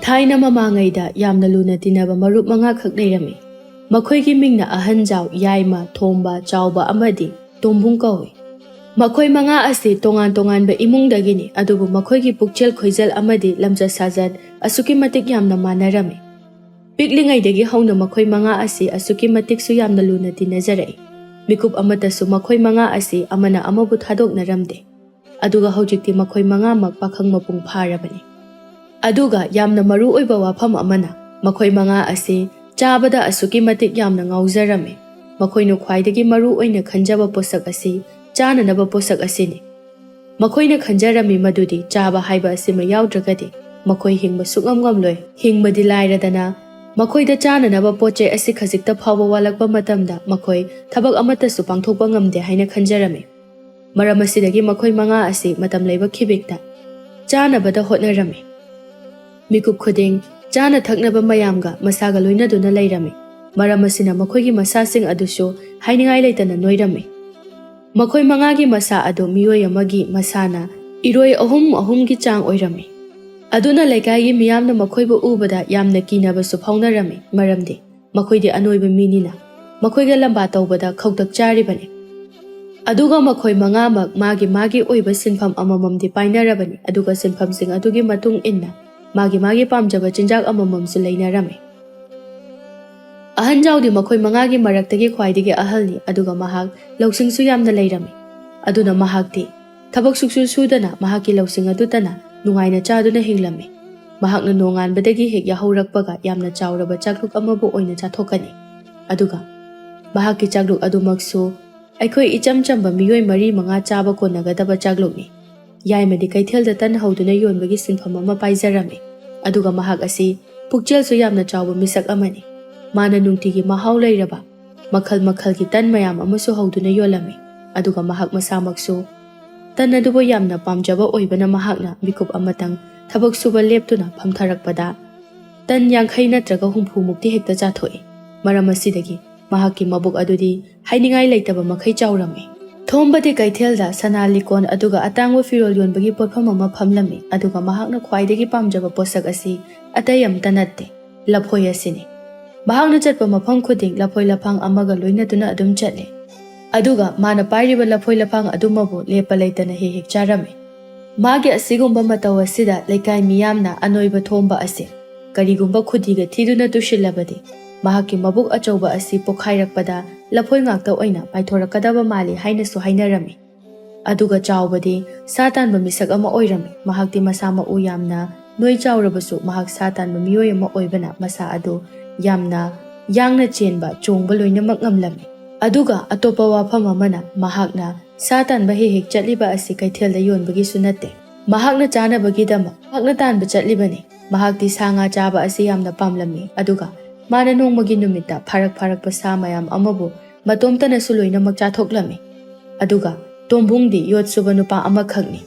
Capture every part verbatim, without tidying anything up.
ꯊꯥꯏꯅ ꯃꯃꯥꯡꯉꯩꯗ ꯌꯥꯝꯅ ꯂꯨꯅ ꯇꯤꯟꯅꯕ ꯃꯔꯨꯞ ꯃꯉꯥꯈꯛ ꯂꯩꯔꯝꯃꯤ꯫ ꯃꯈꯣꯏꯒꯤ ꯃꯤꯡꯅ ꯑꯍꯟꯖꯥꯎ, ꯌꯥꯏꯃ, ꯊꯣꯝꯕ, ꯆꯥꯎꯕ ꯑꯃꯗꯤ ꯇꯣꯝꯕꯨꯡ ꯀꯧꯏ꯫ ꯃꯈꯣꯏ ꯃꯉꯥ ꯑꯁꯤ ꯇꯣꯉꯥꯟ ꯇꯣꯉꯥꯟꯕ ꯏꯃꯨꯡꯗꯒꯤꯅꯤ, ꯑꯗꯨꯕꯨ ꯃꯈꯣꯏꯒꯤ ꯄꯨꯛꯆꯦꯜ ꯈꯣꯏꯖꯦꯜ ꯑꯃꯗꯤ ꯂꯝꯆꯠ ꯁꯥꯖꯠ ꯑꯁꯨꯛꯀꯤ ꯃꯇꯤꯛ ꯌꯥꯝꯅ ꯃꯥꯟꯅꯔꯝꯃꯤ꯫ ꯄꯤꯛꯂꯤꯉꯩꯗꯒꯤ ꯍꯧꯅ ꯃꯈꯣꯏ ꯃꯉꯥ ꯑꯁꯤ ꯑꯁꯨꯛꯀꯤ ꯃꯇꯤꯛꯁꯨ ꯌꯥꯝꯅ ꯂꯨꯅ ꯇꯤꯟꯅꯖꯔꯛꯏ꯫ ꯃꯤꯀꯨꯞ ꯑꯃꯠꯇꯁꯨ ꯃꯈꯣꯏ ꯃꯉꯥ ꯑꯁꯤ ꯑꯃꯅ ꯑꯃꯕꯨ ꯊꯥꯗꯣꯛꯅꯔꯝꯗꯦ꯫ ꯑꯗꯨꯒ ꯍꯧꯖꯤꯛꯇꯤ ꯃꯈꯣꯏ ꯃꯉꯥꯃꯛ ꯄꯥꯈꯪ ꯃꯄꯨꯡ ꯐꯥꯔꯕꯅꯤ꯫ ꯑꯗꯨꯒ ꯌꯥꯝꯅ ꯃꯔꯨ ꯑꯣꯏꯕ ꯋꯥꯐꯝ ꯑꯃꯅ, ꯃꯈꯣꯏ ꯃꯉꯥ ꯑꯁꯤ ꯆꯥꯕꯗ ꯑꯁꯨꯛꯀꯤ ꯃꯇꯤꯛ ꯌꯥꯝꯅ ꯉꯥꯎꯖꯔꯝꯃꯤ꯫ ꯃꯈꯣꯏꯅ ꯈ꯭ꯋꯥꯏꯗꯒꯤ ꯃꯔꯨ ꯑꯣꯏꯅ ꯈꯟꯖꯕ ꯄꯣꯠꯁꯛ ꯑꯁꯤ ꯆꯥꯅꯅꯕ ꯄꯣꯠꯁꯛ ꯑꯁꯤꯅꯤ꯫ ꯃꯈꯣꯏꯅ ꯈꯟꯖꯔꯝꯃꯤ ꯃꯗꯨꯗꯤ ꯆꯥꯕ ꯍꯥꯏꯕ ꯑꯁꯤꯃ ꯌꯥꯎꯗ꯭ꯔꯒꯗꯤ ꯃꯈꯣꯏ ꯍꯤꯡꯕ ꯁꯨꯛꯉꯝ ꯉꯝꯂꯣꯏ꯫ ꯍꯤꯡꯕꯗꯤ ꯂꯥꯏꯔꯗꯅ, ꯃꯈꯣꯏꯗ ꯆꯥꯅꯅꯕ ꯄꯣꯠ ꯆꯩ ꯑꯁꯤ ꯈꯖꯤꯛꯇ ꯐꯥꯎꯕ ꯋꯥꯠꯂꯛꯄ ꯃꯇꯝꯗ ꯃꯈꯣꯏ ꯊꯕꯛ ꯑꯃꯠꯇꯁꯨ ꯄꯥꯡꯊꯣꯛꯄ ꯉꯝꯗꯦ ꯍꯥꯏꯅ ꯈꯟꯖꯔꯝꯃꯤ꯫ ꯃꯔꯝ ꯑꯁꯤꯗꯒꯤ ꯃꯈꯣꯏ ꯃꯉꯥ ꯑꯁꯤ ꯃꯇꯝ ꯂꯩꯕ ꯈꯤꯕꯤꯛꯇ ꯆꯥꯅꯕꯗ ꯍꯣꯠꯅꯔꯝꯃꯤ꯫ ꯃꯤꯀꯨꯞ ꯈꯨꯗꯤꯡ ꯆꯥꯅ ꯊꯛꯅꯕ ꯃꯌꯥꯝꯒ ꯃꯁꯥꯒ ꯂꯣꯏꯅꯗꯨꯅ ꯂꯩꯔꯝꯃꯤ꯫ ꯃꯔꯝ ꯑꯁꯤꯅ ꯃꯈꯣꯏꯒꯤ ꯃꯁꯥꯁꯤꯡ ꯑꯗꯨꯁꯨ ꯍꯥꯏꯅꯤꯡꯉꯥꯏ ꯂꯩꯇꯅ ꯅꯣꯏꯔꯝꯃꯤ꯫ ꯃꯈꯣꯏ ꯃꯉꯥꯒꯤ ꯃꯁꯥ ꯑꯗꯨ ꯃꯤꯑꯣꯏ ꯑꯃꯒꯤ ꯃꯁꯥꯅ ꯏꯔꯣꯏ ꯑꯍꯨꯝ ꯑꯍꯨꯝꯒꯤ ꯆꯥꯡ ꯑꯣꯏꯔꯝꯃꯤ꯫ ꯑꯗꯨꯅ ꯂꯩꯀꯥꯏꯒꯤ ꯃꯤꯌꯥꯝꯅ ꯃꯈꯣꯏꯕꯨ ꯎꯕꯗ ꯌꯥꯝꯅ ꯀꯤꯅꯕꯁꯨ ꯐꯥꯎꯅꯔꯝꯃꯤ, ꯃꯔꯝꯗꯤ ꯃꯈꯣꯏꯗꯤ ꯑꯅꯣꯏꯕ ꯃꯤꯅꯤꯅ ꯃꯈꯣꯏꯒ ꯂꯝꯕꯥ ꯇꯧꯕꯗ ꯈꯧꯇꯛ ꯆꯥꯔꯤꯕꯅꯤ꯫ ꯑꯗꯨꯒ ꯃꯈꯣꯏ ꯃꯉꯥꯃꯛ ꯃꯥꯒꯤ ꯃꯥꯒꯤ ꯑꯣꯏꯕ ꯁꯤꯟꯐꯝ ꯑꯃꯃꯝꯗꯤ ꯄꯥꯏꯅꯔꯕꯅꯤ, ꯑꯗꯨꯒ ꯁꯤꯟꯐꯝꯁꯤꯡ ꯑꯗꯨꯒꯤ ꯃꯇꯨꯡ ꯏꯟꯅ ꯃꯥꯒꯤ ꯃꯥꯒꯤ ꯄꯥꯝꯖꯕ ꯆꯤꯟꯖꯥꯛ ꯑꯃꯃꯝꯁꯨ ꯂꯩꯅꯔꯝꯃꯤ꯫ ꯑꯍꯟꯖꯥꯎꯗꯤ ꯃꯈꯣꯏ ꯃꯉꯥꯒꯤ ꯃꯔꯛꯇꯒꯤ ꯈ꯭ꯋꯥꯏꯗꯒꯤ ꯑꯍꯜꯅꯤ, ꯑꯗꯨꯒ ꯃꯍꯥꯛ ꯂꯧꯁꯤꯡꯁꯨ ꯌꯥꯝꯅ ꯂꯩꯔꯝꯃꯤ꯫ ꯑꯗꯨꯅ ꯃꯍꯥꯛꯇꯤ ꯊꯕꯛ ꯁꯨꯛꯁꯨ ꯁꯨꯗꯅ ꯃꯍꯥꯛꯀꯤ ꯂꯧꯁꯤꯡ ꯑꯗꯨꯇꯅ ꯅꯨꯡꯉꯥꯏꯅ ꯆꯥꯗꯨꯅ ꯍꯤꯡꯂꯝꯃꯤ꯫ ꯃꯍꯥꯛꯅ ꯅꯣꯡꯉꯥꯟꯕꯗꯒꯤ ꯍꯦꯛ ꯌꯥꯍꯧꯔꯛꯄꯒ ꯌꯥꯝꯅ ꯆꯥꯎꯔꯕ ꯆꯥꯛꯂꯨꯛ ꯑꯃꯕꯨ ꯑꯣꯏꯅ ꯆꯥꯊꯣꯛꯀꯅꯤ꯫ ꯑꯗꯨꯒ ꯃꯍꯥꯛꯀꯤ ꯆꯥꯛꯂꯨꯛ ꯑꯗꯨꯃꯛꯁꯨ ꯑꯩꯈꯣꯏ ꯏꯆꯝ ꯆꯝꯕ ꯃꯤꯑꯣꯏ ꯃꯔꯤ ꯃꯉꯥ ꯆꯥꯕ ꯀꯣꯟꯅꯒꯗꯕ ꯆꯥꯛꯂꯨꯛꯅꯤ꯫ ꯌꯥꯏꯃꯗꯤ ꯀꯩꯊꯦꯜꯗ ꯇꯟ ꯍꯧꯗꯨꯅ ꯌꯣꯟꯕꯒꯤ ꯁꯤꯟꯐꯝ ꯑꯃ ꯄꯥꯏꯖꯔꯝꯃꯤ꯫ ꯑꯗꯨꯒ ꯃꯍꯥꯛ ꯑꯁꯤ ꯄꯨꯛꯆꯦꯜꯁꯨ ꯌꯥꯝꯅ ꯆꯥꯎꯕ ꯃꯤꯁꯛ ꯑꯃꯅꯤ꯫ ꯃꯥꯅ ꯅꯨꯡꯇꯤꯒꯤ ꯃꯍꯥꯎ ꯂꯩꯔꯕ ꯃꯈꯜ ꯃꯈꯜꯒꯤ ꯇꯟ ꯃꯌꯥꯝ ꯑꯃꯁꯨ ꯍꯧꯗꯨꯅ ꯌꯣꯜꯂꯝꯃꯤ꯫ ꯑꯗꯨꯒ ꯃꯍꯥꯛ ꯃꯁꯥꯃꯛꯁꯨ ꯇꯟ ꯑꯗꯨꯕꯨ ꯌꯥꯝꯅ ꯄꯥꯝꯖꯕ ꯑꯣꯏꯕꯅ ꯃꯍꯥꯛꯅ ꯃꯤꯀꯨꯞ ꯑꯃꯇꯪ ꯊꯕꯛ ꯁꯨꯕ ꯂꯦꯞꯇꯨꯅ ꯐꯝꯊꯔꯛꯄꯗ ꯇꯟ ꯌꯥꯡꯈꯩ ꯅꯠꯇ꯭ꯔꯒ ꯍꯨꯝꯐꯨ ꯃꯨꯛꯇꯤ ꯍꯦꯛꯇ ꯆꯥꯊꯣꯛꯏ꯫ ꯃꯔꯝ ꯑꯁꯤꯗꯒꯤ ꯃꯍꯥꯛꯀꯤ ꯃꯕꯨꯛ ꯑꯗꯨꯗꯤ ꯍꯥꯏꯅꯤꯡꯉꯥꯏ ꯂꯩꯇꯕ ꯃꯈꯩ ꯆꯥꯎꯔꯝꯃꯤ꯫ ꯊꯣꯝꯕꯗꯤ ꯀꯩꯊꯦꯜꯗ ꯁꯅꯥ ꯂꯤꯀꯣꯟ ꯑꯗꯨꯒ ꯑꯇꯥꯡꯕ ꯐꯤꯔꯣꯜ ꯌꯣꯟꯕꯒꯤ ꯄꯣꯠꯐꯝ ꯑꯃ ꯐꯝꯂꯝꯃꯤ, ꯑꯗꯨꯒ ꯃꯍꯥꯛꯅ ꯈ꯭ꯋꯥꯏꯗꯒꯤ ꯄꯥꯝꯖꯕ ꯄꯣꯠꯁꯛ ꯑꯁꯤ ꯑꯇꯩ ꯑꯃꯠꯇ ꯅꯠꯇꯦ, ꯂꯐꯣꯏ ꯑꯁꯤꯅꯤ꯫ ꯃꯍꯥꯛꯅ ꯆꯠꯄ ꯃꯐꯝ ꯈꯨꯗꯤꯡ ꯂꯐꯣꯏ ꯂꯐꯥꯡ ꯑꯃꯒ ꯂꯣꯏꯅꯗꯨꯅ ꯑꯗꯨꯝ ꯆꯠꯂꯤ, ꯑꯗꯨꯒ ꯃꯥꯅ ꯄꯥꯏꯔꯤꯕ ꯂꯐꯣꯏ ꯂꯐꯥꯡ ꯑꯗꯨꯃꯕꯨ ꯂꯦꯞꯄ ꯂꯩꯇꯅ ꯍꯦꯛ ꯍꯦꯛ ꯆꯥꯔꯝꯃꯤ꯫ ꯃꯥꯒꯤ ꯑꯁꯤꯒꯨꯝꯕ ꯃꯇꯧ ꯑꯁꯤꯗ ꯂꯩꯀꯥꯏ ꯃꯤꯌꯥꯝꯅ ꯑꯅꯣꯏꯕ ꯊꯣꯝꯕ ꯑꯁꯤ ꯀꯔꯤꯒꯨꯝꯕ ꯈꯨꯗꯤꯒ ꯊꯤꯗꯨꯅ ꯇꯨꯁꯤꯜꯂꯕꯗꯤ ꯃꯍꯥꯛꯀꯤ ꯃꯕꯨꯛ ꯑꯆꯧꯕ ꯑꯁꯤ ꯄꯣꯈꯥꯏꯔꯛꯄꯗ ꯂꯐꯣꯏ ꯉꯥꯛꯇ ꯑꯣꯏꯅ ꯄꯥꯏꯊꯣꯔꯛꯀꯗꯕ ꯃꯥꯜꯂꯤ ꯍꯥꯏꯅꯁꯨ ꯍꯥꯏꯅꯔꯝꯃꯤ꯫ ꯑꯗꯨꯒ ꯆꯥꯎꯕꯗꯤ ꯁꯥ ꯇꯥꯟꯕ ꯃꯤꯁꯛ ꯑꯃ ꯑꯣꯏꯔꯝꯃꯤ꯫ ꯃꯍꯥꯛꯇꯤ ꯃꯁꯥ ꯃꯎ ꯌꯥꯝꯅ ꯅꯣꯏ ꯆꯥꯎꯔꯕꯁꯨ ꯃꯍꯥꯛ ꯁꯥ ꯇꯥꯟꯕ ꯃꯤꯑꯣꯏ ꯑꯃ ꯑꯣꯏꯕꯅ ꯃꯁꯥ ꯑꯗꯨ ꯌꯥꯝꯅ ꯌꯥꯡꯅ ꯆꯦꯟꯕ, ꯆꯣꯡꯕ ꯂꯣꯏꯅꯃꯛ ꯉꯝꯂꯝꯃꯤ꯫ ꯑꯗꯨꯒ ꯑꯇꯣꯞꯄ ꯋꯥꯐꯝ ꯑꯃꯅ, ꯃꯍꯥꯛꯅ ꯁꯥ ꯇꯥꯟꯕ ꯍꯦꯛ ꯍꯦꯛ ꯆꯠꯂꯤꯕ ꯑꯁꯤ ꯀꯩꯊꯦꯜꯗ ꯌꯣꯟꯕꯒꯤꯁꯨ ꯅꯠꯇꯦ꯫ ꯃꯍꯥꯛꯅ ꯆꯥꯅꯕꯒꯤꯗꯃꯛ ꯃꯍꯥꯛꯅ ꯇꯥꯟꯕ ꯆꯠꯂꯤꯕꯅꯤ꯫ ꯃꯍꯥꯛꯇꯤ ꯁꯥ ꯉꯥ ꯆꯥꯕ ꯑꯁꯤ ꯌꯥꯝꯅ ꯄꯥꯝꯂꯝꯃꯤ, ꯑꯗꯨꯒ ꯃꯥꯅ ꯅꯣꯡꯃꯒꯤ ꯅꯨꯃꯤꯠꯇ ꯐꯥꯔꯛ ꯐꯥꯔꯛꯄ ꯁꯥ ꯃꯌꯥꯝ ꯑꯃꯕꯨ ꯃꯇꯣꯝꯇꯅꯁꯨ ꯂꯣꯏꯅꯃꯛ ꯆꯥꯊꯣꯛꯂꯝꯃꯤ꯫ ꯑꯗꯨꯒ ꯇꯣꯝꯕꯨꯡꯗꯤ ꯌꯣꯠ ꯁꯨꯕ ꯅꯨꯄꯥ ꯑꯃꯈꯛꯅꯤ꯫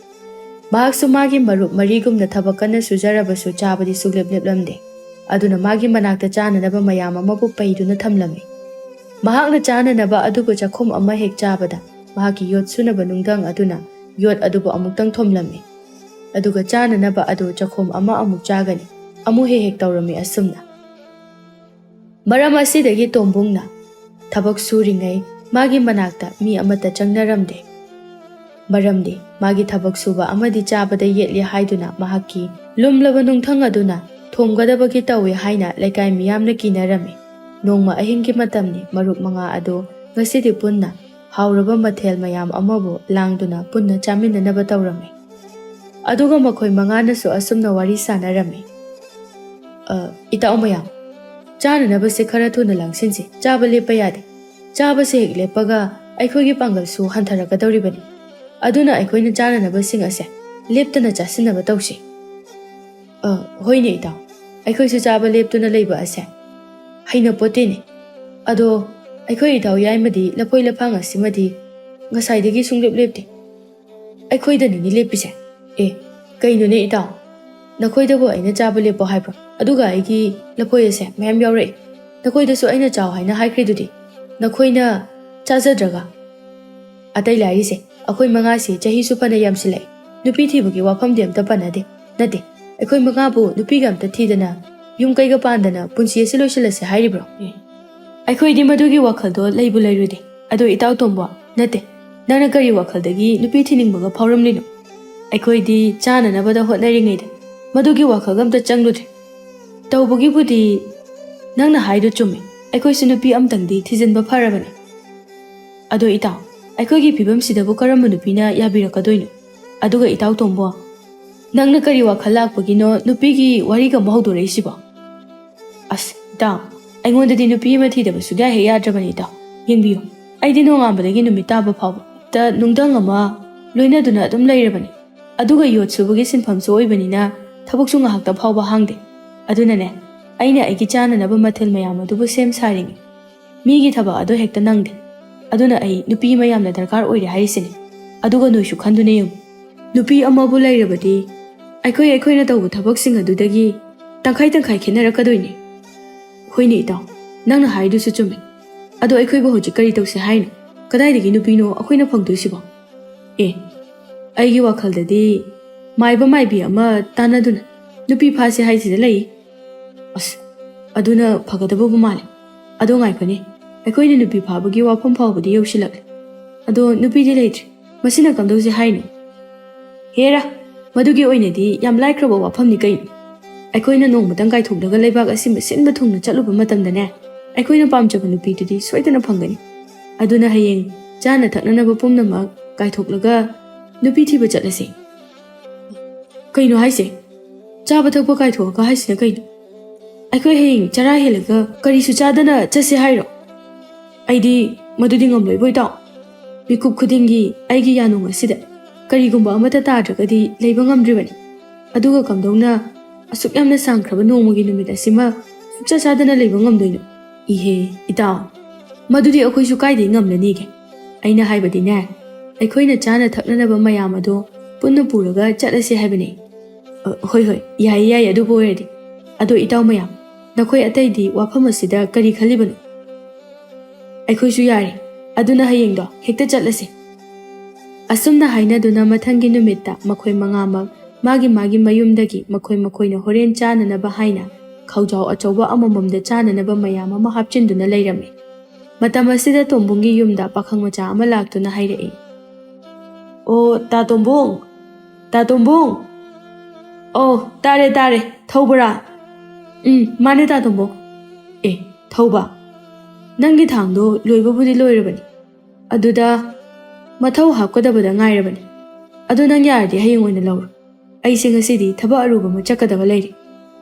ꯃꯍꯥꯛꯁꯨ ꯃꯥꯒꯤ ꯃꯔꯨꯞ ꯃꯔꯤꯒꯨꯝꯅ ꯊꯕꯛ ꯀꯟꯅ ꯁꯨꯖꯔꯕꯁꯨ ꯆꯥꯕꯗꯤ ꯁꯨꯛꯂꯦꯞ ꯂꯦꯞꯂꯝꯗꯦ꯫ ꯑꯗꯨꯅ ꯃꯥꯒꯤ ꯃꯅꯥꯛꯇ ꯆꯥꯅꯅꯕ ꯃꯌꯥꯝ ꯑꯃꯕꯨ ꯄꯩꯗꯨꯅ ꯊꯝꯂꯝꯃꯤ꯫ ꯃꯍꯥꯛꯅ ꯆꯥꯅꯅꯕ ꯑꯗꯨꯕꯨ ꯆꯥꯛꯈꯨꯝ ꯑꯃ ꯍꯦꯛ ꯆꯥꯕꯗ ꯃꯍꯥꯛꯀꯤ ꯌꯣꯠ ꯁꯨꯅꯕ ꯅꯨꯡꯊꯪ ꯑꯗꯨꯅ ꯌꯣꯠ ꯑꯗꯨꯕꯨ ꯑꯃꯨꯛꯇꯪ ꯊꯣꯝꯂꯝꯃꯤ꯫ ꯑꯗꯨꯒ ꯆꯥꯅꯅꯕ ꯑꯗꯨ ꯆꯥꯛꯈꯨꯝ ꯑꯃ ꯑꯃꯨꯛ ꯆꯥꯒꯅꯤ꯫ ꯑꯃꯨꯛ ꯍꯦꯛ ꯍꯦꯛ ꯇꯧꯔꯝꯃꯤ ꯑꯁꯨꯝꯅ꯫ ꯃꯔꯝ ꯑꯁꯤꯗꯒꯤ ꯇꯣꯝꯕꯨꯡꯅ ꯊꯕꯛ ꯁꯨꯔꯤꯉꯩ ꯃꯥꯒꯤ ꯃꯅꯥꯛꯇ ꯃꯤ ꯑꯃꯠꯇ ꯆꯪꯅꯔꯝꯗꯦ꯫ ꯃꯔꯝꯗꯤ ꯃꯥꯒꯤ ꯊꯕꯛ ꯁꯨꯕ ꯑꯃꯗꯤ ꯆꯥꯕꯗ ꯌꯦꯠꯂꯤ ꯍꯥꯏꯗꯨꯅ ꯃꯍꯥꯛꯀꯤ ꯂꯨꯝꯂꯕ ꯅꯨꯡꯊꯪ ꯑꯗꯨꯅ ꯊꯣꯝꯒꯗꯕꯒꯤ ꯇꯧꯏ ꯍꯥꯏꯅ ꯂꯩꯀꯥꯏ ꯃꯤꯌꯥꯝꯅ ꯀꯤꯅꯔꯝꯃꯤ꯫ ꯅꯣꯡꯃ ꯑꯍꯤꯡꯒꯤ ꯃꯇꯝꯅꯤ꯫ ꯃꯔꯨꯞ ꯃꯉꯥ ꯑꯗꯨ ꯉꯁꯤꯗꯤ ꯄꯨꯟꯅ ꯍꯥꯎꯔꯕ ꯃꯊꯦꯜ ꯃꯌꯥꯝ ꯑꯃꯕꯨ ꯂꯥꯡꯗꯨꯅ ꯄꯨꯟꯅ ꯆꯥꯃꯤꯟꯅꯅꯕ ꯇꯧꯔꯝꯃꯤ꯫ ꯑꯗꯨꯒ ꯃꯈꯣꯏ ꯃꯉꯥꯅꯁꯨ ꯑꯁꯨꯝꯅ ꯋꯥꯔꯤ ꯁꯥꯟꯅꯔꯝꯃꯤ꯫ "ꯑ, ꯏꯇꯥꯎ ꯃꯌꯥꯝ, ꯆꯥꯅꯅꯕꯁꯦ ꯈꯔ ꯊꯨꯅ ꯂꯥꯡꯁꯤꯟꯁꯤ꯫ ꯆꯥꯕ ꯂꯦꯞꯄ ꯌꯥꯗꯦ꯫ ꯆꯥꯕꯁꯦ ꯍꯦꯛ ꯂꯦꯞꯄꯒ ꯑꯩꯈꯣꯏꯒꯤ ꯄꯥꯡꯒꯜꯁꯨ ꯍꯟꯊꯔꯛꯀꯗꯧꯔꯤꯕꯅꯤ꯫ ꯑꯗꯨꯅ ꯑꯩꯈꯣꯏꯅ ꯆꯥꯅꯅꯕꯁꯤꯡ ꯑꯁꯦ ꯂꯦꯞꯇꯅ ꯆꯥꯁꯤꯟꯅꯕ ꯇꯧꯁꯤ꯫" "ꯑ, ꯍꯣꯏꯅꯦ ꯏꯇꯥꯎ, ꯑꯩꯈꯣꯏꯁꯨ ꯆꯥꯕ ꯂꯦꯞꯇꯨꯅ ꯂꯩꯕ ꯑꯁꯦ ꯍꯩꯅꯄꯣꯠꯇꯦꯅꯦ꯫ ꯑꯗꯣ ꯑꯩꯈꯣꯏ ꯏꯇꯥꯎ ꯌꯥꯏꯃꯗꯤ ꯂꯐꯣꯏ ꯂꯐꯥꯡ ꯑꯁꯤꯃꯗꯤ ꯉꯁꯥꯏꯗꯒꯤ ꯁꯨꯡꯂꯦꯞ ꯂꯦꯞꯇꯦ꯫ ꯑꯩꯈꯣꯏꯗꯅꯤꯅꯦ ꯂꯦꯞꯄꯤꯁꯦ꯫" "ꯑꯦ, ꯀꯩꯅꯣꯅꯦ ꯏꯇꯥꯎ, ꯅꯈꯣꯏꯗꯕꯨ ꯑꯩꯅ ꯆꯥꯕ ꯂꯦꯞꯄꯣ ꯍꯥꯏꯕ꯭ꯔꯣ? ꯑꯗꯨꯒ ꯑꯩꯒꯤ ꯂꯐꯣꯏ ꯑꯁꯦ ꯃꯌꯥꯝ ꯌꯥꯎꯔꯛꯑꯦ꯫ ꯅꯈꯣꯏꯗꯁꯨ ꯑꯩꯅ ꯆꯥꯎ ꯍꯥꯏꯅ ꯍꯥꯏꯈ꯭ꯔꯤꯗꯨꯗꯤ, ꯅꯈꯣꯏꯅ ꯆꯥꯖꯗ꯭ꯔꯒ?" ꯑꯇꯩ ꯂꯥꯏꯔꯤꯁꯦ, ꯑꯩꯈꯣꯏ ꯃꯉꯥꯁꯦ ꯆꯍꯤꯁꯨ ꯐꯅ ꯌꯥꯝꯁꯤꯜꯂꯛꯑꯦ, ꯅꯨꯄꯤ ꯊꯤꯕꯒꯤ ꯋꯥꯐꯝꯗꯤ ꯑꯝꯇ ꯄꯟꯅꯗꯦ꯫ ꯅꯠꯇꯦ, ꯑꯩꯈꯣꯏ ꯃꯉꯥꯕꯨ ꯅꯨꯄꯤꯒ ꯑꯝꯇ ꯊꯤꯗꯅ, ꯌꯨꯝ ꯀꯩꯒ ꯄꯥꯟꯗꯅ ꯄꯨꯟꯁꯤ ꯑꯁꯤ ꯂꯣꯏꯁꯤꯜꯂꯁꯦ ꯍꯥꯏꯔꯤꯕ꯭ꯔꯣ? ꯑꯦ, ꯑꯩꯈꯣꯏꯗꯤ ꯃꯗꯨꯒꯤ ꯋꯥꯈꯜꯗꯣ ꯂꯩꯕꯨ ꯂꯩꯔꯨꯗꯦ꯫ ꯑꯗꯣ ꯏꯇꯥꯎ ꯇꯣꯝꯕꯣ, ꯅꯠꯇꯦ, ꯅꯪꯅ ꯀꯔꯤ ꯋꯥꯈꯜꯗꯒꯤ ꯅꯨꯄꯤ ꯊꯤꯅꯤꯡꯕꯒ ꯐꯥꯎꯔꯝꯂꯤꯅꯣ? ꯑꯩꯈꯣꯏꯗꯤ ꯆꯥꯅꯅꯕꯗ ꯍꯣꯠꯅꯔꯤꯉꯩꯗ ꯃꯗꯨꯒꯤ ꯋꯥꯈꯜꯒ ꯑꯝꯇ ꯆꯪꯂꯨꯗ꯭ꯔꯦ꯫ ꯇꯧꯕꯒꯤꯕꯨꯗꯤ ꯅꯪꯅ ꯍꯥꯏꯗꯣ ꯆꯨꯝꯃꯤ, ꯑꯩꯈꯣꯏꯁꯨ ꯅꯨꯄꯤ ꯑꯝꯇꯪꯗꯤ ꯊꯤꯖꯤꯟꯕ ꯐꯔꯕꯅꯤ꯫ ꯑꯗꯣ ꯏꯇꯥꯎ, ꯑꯩꯈꯣꯏꯒꯤ ꯐꯤꯕꯝꯁꯤꯗꯕꯨ ꯀꯔꯝꯕ ꯅꯨꯄꯤꯅ ꯌꯥꯕꯤꯔꯛꯀꯗꯣꯏꯅꯣ? ꯑꯗꯨꯒ ꯏꯇꯥꯎ ꯇꯣꯝꯕꯣ, ꯅꯪꯅ ꯀꯔꯤ ꯋꯥꯈꯜ ꯂꯥꯛꯄꯒꯤꯅꯣ ꯅꯨꯄꯤꯒꯤ ꯋꯥꯔꯤꯒ ꯑꯃ ꯍꯧꯗꯣꯔꯛꯏꯁꯤꯕꯣ? ꯑꯁ ꯏꯇꯥꯎ, ꯑꯩꯉꯣꯟꯗꯗꯤ ꯅꯨꯄꯤ ꯑꯃ ꯊꯤꯗꯕ ꯁꯨꯛꯌꯥ ꯍꯦꯛ ꯌꯥꯗ꯭ꯔꯕꯅꯤ ꯏꯇꯥꯎ꯫ ꯌꯦꯡꯕꯤꯌꯨ, ꯑꯩꯗꯤ ꯅꯣꯡꯉꯥꯟꯕꯗꯒꯤ ꯅꯨꯃꯤꯠ ꯇꯥꯕ ꯐꯥꯎꯕ ꯇ ꯅꯨꯡꯗꯪ ꯑꯃ ꯂꯣꯏꯅꯗꯨꯅ ꯑꯗꯨꯝ ꯂꯩꯔꯕꯅꯤ꯫ ꯑꯗꯨꯒ ꯌꯣꯠ ꯁꯨꯕꯒꯤ ꯁꯤꯟꯐꯝꯁꯨ ꯑꯣꯏꯕꯅꯤꯅ ꯊꯕꯛꯁꯨ ꯉꯥꯏꯍꯥꯛꯇ ꯐꯥꯎꯕ ꯍꯥꯡꯗꯦ꯫ ꯑꯗꯨꯅꯅꯦ, ꯑꯩꯅ ꯑꯩꯒꯤ ꯆꯥꯅꯅꯕ ꯃꯊꯦꯜ ꯃꯌꯥꯝ ꯑꯗꯨꯕꯨ ꯁꯦꯝ ꯁꯥꯔꯤꯉꯩ꯫ ꯃꯤꯒꯤ ꯊꯕꯛ ꯑꯗꯣ ꯍꯦꯛꯇ ꯅꯪꯗꯦ꯫ ꯑꯗꯨꯅ ꯑꯩ ꯅꯨꯄꯤ ꯑꯃ ꯌꯥꯝꯅ ꯗꯔꯀꯥꯔ ꯑꯣꯏꯔꯦ ꯍꯥꯏꯔꯤꯁꯤꯅꯤ꯫ ꯑꯗꯨꯒ ꯅꯣꯏꯁꯨ ꯈꯟꯗꯨꯅ ꯌꯦꯡꯉꯨ, ꯅꯨꯄꯤ ꯑꯃꯕꯨ ꯂꯩꯔꯕꯗꯤ ꯑꯩꯈꯣꯏ ꯑꯩꯈꯣꯏꯅ ꯇꯧꯕ ꯊꯕꯛꯁꯤꯡ ꯑꯗꯨꯗꯒꯤ ꯇꯪꯈꯥꯏ ꯇꯪꯈꯥꯏ ꯈꯦꯠꯅꯔꯛꯀꯗꯣꯏꯅꯤ꯫ ꯍꯣꯏꯅꯦ ꯏꯇꯥꯎ, ꯅꯪꯅ ꯍꯥꯏꯗꯨꯁꯨ ꯆꯨꯝꯃꯤ꯫ ꯑꯗꯣ ꯑꯩꯈꯣꯏꯕꯨ ꯍꯧꯖꯤꯛ ꯀꯔꯤ ꯇꯧꯁꯦ ꯍꯥꯏꯅꯣ? ꯀꯗꯥꯏꯗꯒꯤ ꯅꯨꯄꯤꯅꯣ ꯑꯩꯈꯣꯏꯅ ꯐꯪꯗꯣꯏꯁꯤꯕꯣ? ꯑꯦ, ꯑꯩꯒꯤ ꯋꯥꯈꯜꯗꯗꯤ ꯃꯥꯏꯕ ꯃꯥꯏꯕꯤ ꯑꯃ ꯇꯥꯟꯅꯗꯨꯅ ꯅꯨꯄꯤ ꯐꯥꯁꯦ ꯍꯥꯏꯁꯤꯗ ꯂꯩ꯫ ꯑꯁ, ꯑꯗꯨꯅ ꯐꯒꯗꯕꯕꯨ ꯃꯥꯜꯂꯦ꯫ ꯑꯗꯣ ꯉꯥꯏꯈꯣꯅꯦ, ꯑꯩꯈꯣꯏꯅ ꯅꯨꯄꯤ ꯐꯥꯕꯒꯤ ꯋꯥꯐꯝ ꯐꯥꯎꯕꯗꯤ ꯌꯧꯁꯤꯜꯂꯛꯂꯦ꯫ ꯑꯗꯣ ꯅꯨꯄꯤꯗꯤ ꯂꯩꯇ꯭ꯔꯦ꯫ ꯃꯁꯤꯅ ꯀꯝꯗꯧꯁꯦ ꯍꯥꯏꯅꯣ? ꯍꯦꯔꯥ, ꯃꯗꯨꯒꯤ ꯑꯣꯏꯅꯗꯤ ꯌꯥꯝ ꯂꯥꯏꯈ꯭ꯔꯕ ꯋꯥꯐꯝꯅꯤ ꯀꯩꯅꯣ꯫ ꯑꯩꯈꯣꯏꯅ ꯅꯣꯡꯃꯇꯪ ꯀꯥꯏꯊꯣꯛꯂꯒ ꯂꯩꯕꯥꯛ ꯑꯁꯤꯟꯕ ꯁꯤꯟꯕ ꯊꯨꯡꯅ ꯆꯠꯂꯨꯕ ꯃꯇꯝꯗꯅꯦ, ꯑꯩꯈꯣꯏꯅ ꯄꯥꯝꯖꯕ ꯅꯨꯄꯤꯗꯨꯗꯤ ꯁꯣꯏꯗꯅ ꯐꯪꯒꯅꯤ꯫ ꯑꯗꯨꯅ ꯍꯌꯦꯡ ꯆꯥꯅ ꯊꯛꯅꯅꯕ ꯄꯨꯝꯅꯃꯛ ꯀꯥꯏꯊꯣꯛꯂꯒ ꯅꯨꯄꯤ ꯊꯤꯕ ꯆꯠꯂꯁꯤ꯫ ꯀꯩꯅꯣ ꯍꯥꯏꯁꯦ? ꯆꯥꯕ ꯊꯛꯄ ꯀꯥꯏꯊꯣꯛꯑꯒ ꯍꯥꯏꯁꯤꯅ ꯀꯩꯅꯣ? ꯑꯩꯈꯣꯏ ꯍꯌꯦꯡ ꯆꯔꯥ ꯍꯦꯜꯂꯒ ꯀꯔꯤꯁꯨ ꯆꯥꯗꯅ ꯆꯠꯁꯦ ꯍꯥꯏꯔꯣ? ꯑꯩꯗꯤ ꯃꯗꯨꯗꯤ ꯉꯝꯂꯣꯏꯕꯣ ꯏꯇꯥꯎ꯫ ꯃꯤꯀꯨꯞ ꯈꯨꯗꯤꯡꯒꯤ ꯑꯩꯒꯤ ꯌꯥꯅꯨꯡ ꯑꯁꯤꯗ ꯀꯔꯤꯒꯨꯝꯕ ꯑꯃꯠꯇ ꯇꯥꯗ꯭ꯔꯒꯗꯤ ꯂꯩꯕ ꯉꯝꯗ꯭ꯔꯤꯕꯅꯤ꯫ ꯑꯗꯨꯒ ꯀꯝꯗꯧꯅ ꯑꯁꯨꯛ ꯌꯥꯝꯅ ꯁꯥꯡꯈ꯭ꯔꯕ ꯅꯣꯡꯃꯒꯤ ꯅꯨꯃꯤꯠ ꯑꯁꯤꯃ ꯁꯨꯛꯆꯥ ꯆꯥꯗꯅ ꯂꯩꯕ ꯉꯝꯗꯣꯏꯅꯣ? ꯏꯍꯦ, ꯏꯇꯥꯎ, ꯃꯗꯨꯗꯤ ꯑꯩꯈꯣꯏꯁꯨ ꯀꯥꯏꯗꯩ ꯉꯝꯂꯅꯤꯒꯦ? ꯑꯩꯅ ꯍꯥꯏꯕꯗꯤꯅꯦ, ꯑꯩꯈꯣꯏꯅ ꯆꯥꯅ ꯊꯛꯅꯅꯕ ꯃꯌꯥꯝ ꯑꯗꯣ ꯄꯨꯟꯅ ꯄꯨꯔꯒ ꯆꯠꯂꯁꯦ ꯍꯥꯏꯕꯅꯤ꯫ ꯑ, ꯍꯣꯏ, ꯍꯣꯏ, ꯌꯥꯏꯌꯦ, ꯌꯥꯏꯌꯦ, ꯑꯗꯨꯕꯨ ꯑꯣꯏꯔꯗꯤ꯫ ꯑꯗꯣ ꯏꯇꯥꯎ ꯃꯌꯥꯝ, ꯅꯈꯣꯏ ꯑꯇꯩꯗꯤ ꯋꯥꯐꯝ ꯑꯁꯤꯗ ꯀꯔꯤ ꯈꯜꯂꯤꯕꯅꯣ? ꯑꯩꯈꯣꯏꯁꯨ ꯌꯥꯔꯦ꯫ ꯑꯗꯨꯅ ꯍꯌꯦꯡꯗꯣ ꯍꯦꯛꯇ ꯆꯠꯂꯁꯦ꯫ ꯑꯁꯨꯝꯅ ꯍꯥꯏꯅꯗꯨꯅ ꯃꯊꯪꯒꯤ ꯅꯨꯃꯤꯠꯇ ꯃꯈꯣꯏ ꯃꯉꯥꯃꯛ ꯃꯥꯒꯤ ꯃꯥꯒꯤ ꯃꯌꯨꯝꯗꯒꯤ ꯃꯈꯣꯏ ꯃꯈꯣꯏꯅ ꯍꯣꯔꯦꯟ ꯆꯥꯅꯅꯕ ꯍꯥꯏꯅ ꯈꯧꯖꯥꯎ ꯑꯆꯧꯕ ꯑꯃꯃꯝꯗ ꯆꯥꯅꯅꯕ ꯃꯌꯥꯝ ꯑꯃ ꯍꯥꯞꯆꯤꯟꯗꯨꯅ ꯂꯩꯔꯝꯃꯤ꯫ ꯃꯇꯝ ꯑꯁꯤꯗ ꯇꯣꯝꯕꯨꯡꯒꯤ ꯌꯨꯝꯗ ꯄꯥꯈꯪ ꯃꯆꯥ ꯑꯃ ꯂꯥꯛꯇꯨꯅ ꯍꯥꯏꯔꯛꯏ, "ꯑꯣ, ꯇꯥ ꯇꯣꯝꯕꯨꯡ! ꯇꯥ ꯇꯣꯝꯕꯨꯡ!" "ꯑꯣ, ꯇꯥꯔꯦ, ꯇꯥꯔꯦ꯫ ꯊꯧꯕꯔꯥ?" "ꯎꯝ, ꯃꯥꯅꯦ, ꯇꯥ ꯇꯣꯝꯕꯨꯡ꯫ ꯑꯦ, ꯊꯧꯕ, ꯅꯪꯒꯤ ꯊꯥꯡꯗꯣ ꯂꯣꯏꯕꯕꯨꯗꯤ ꯂꯣꯏꯔꯕꯅꯤ꯫ ꯑꯗꯨꯗ ꯃꯊꯧ ꯍꯥꯞꯀꯗꯕꯗ ꯉꯥꯏꯔꯕꯅꯤ꯫ ꯑꯗꯨ ꯅꯪ ꯌꯥꯔꯗꯤ ꯍꯌꯦꯡ ꯑꯣꯏꯅ ꯂꯧꯔꯣ꯫ ꯑꯩꯁꯦ ꯉꯁꯤꯗꯤ ꯊꯕꯛ ꯑꯔꯨꯕ ꯑꯃ ꯆꯠꯀꯗꯕ ꯂꯩꯔꯦ꯫"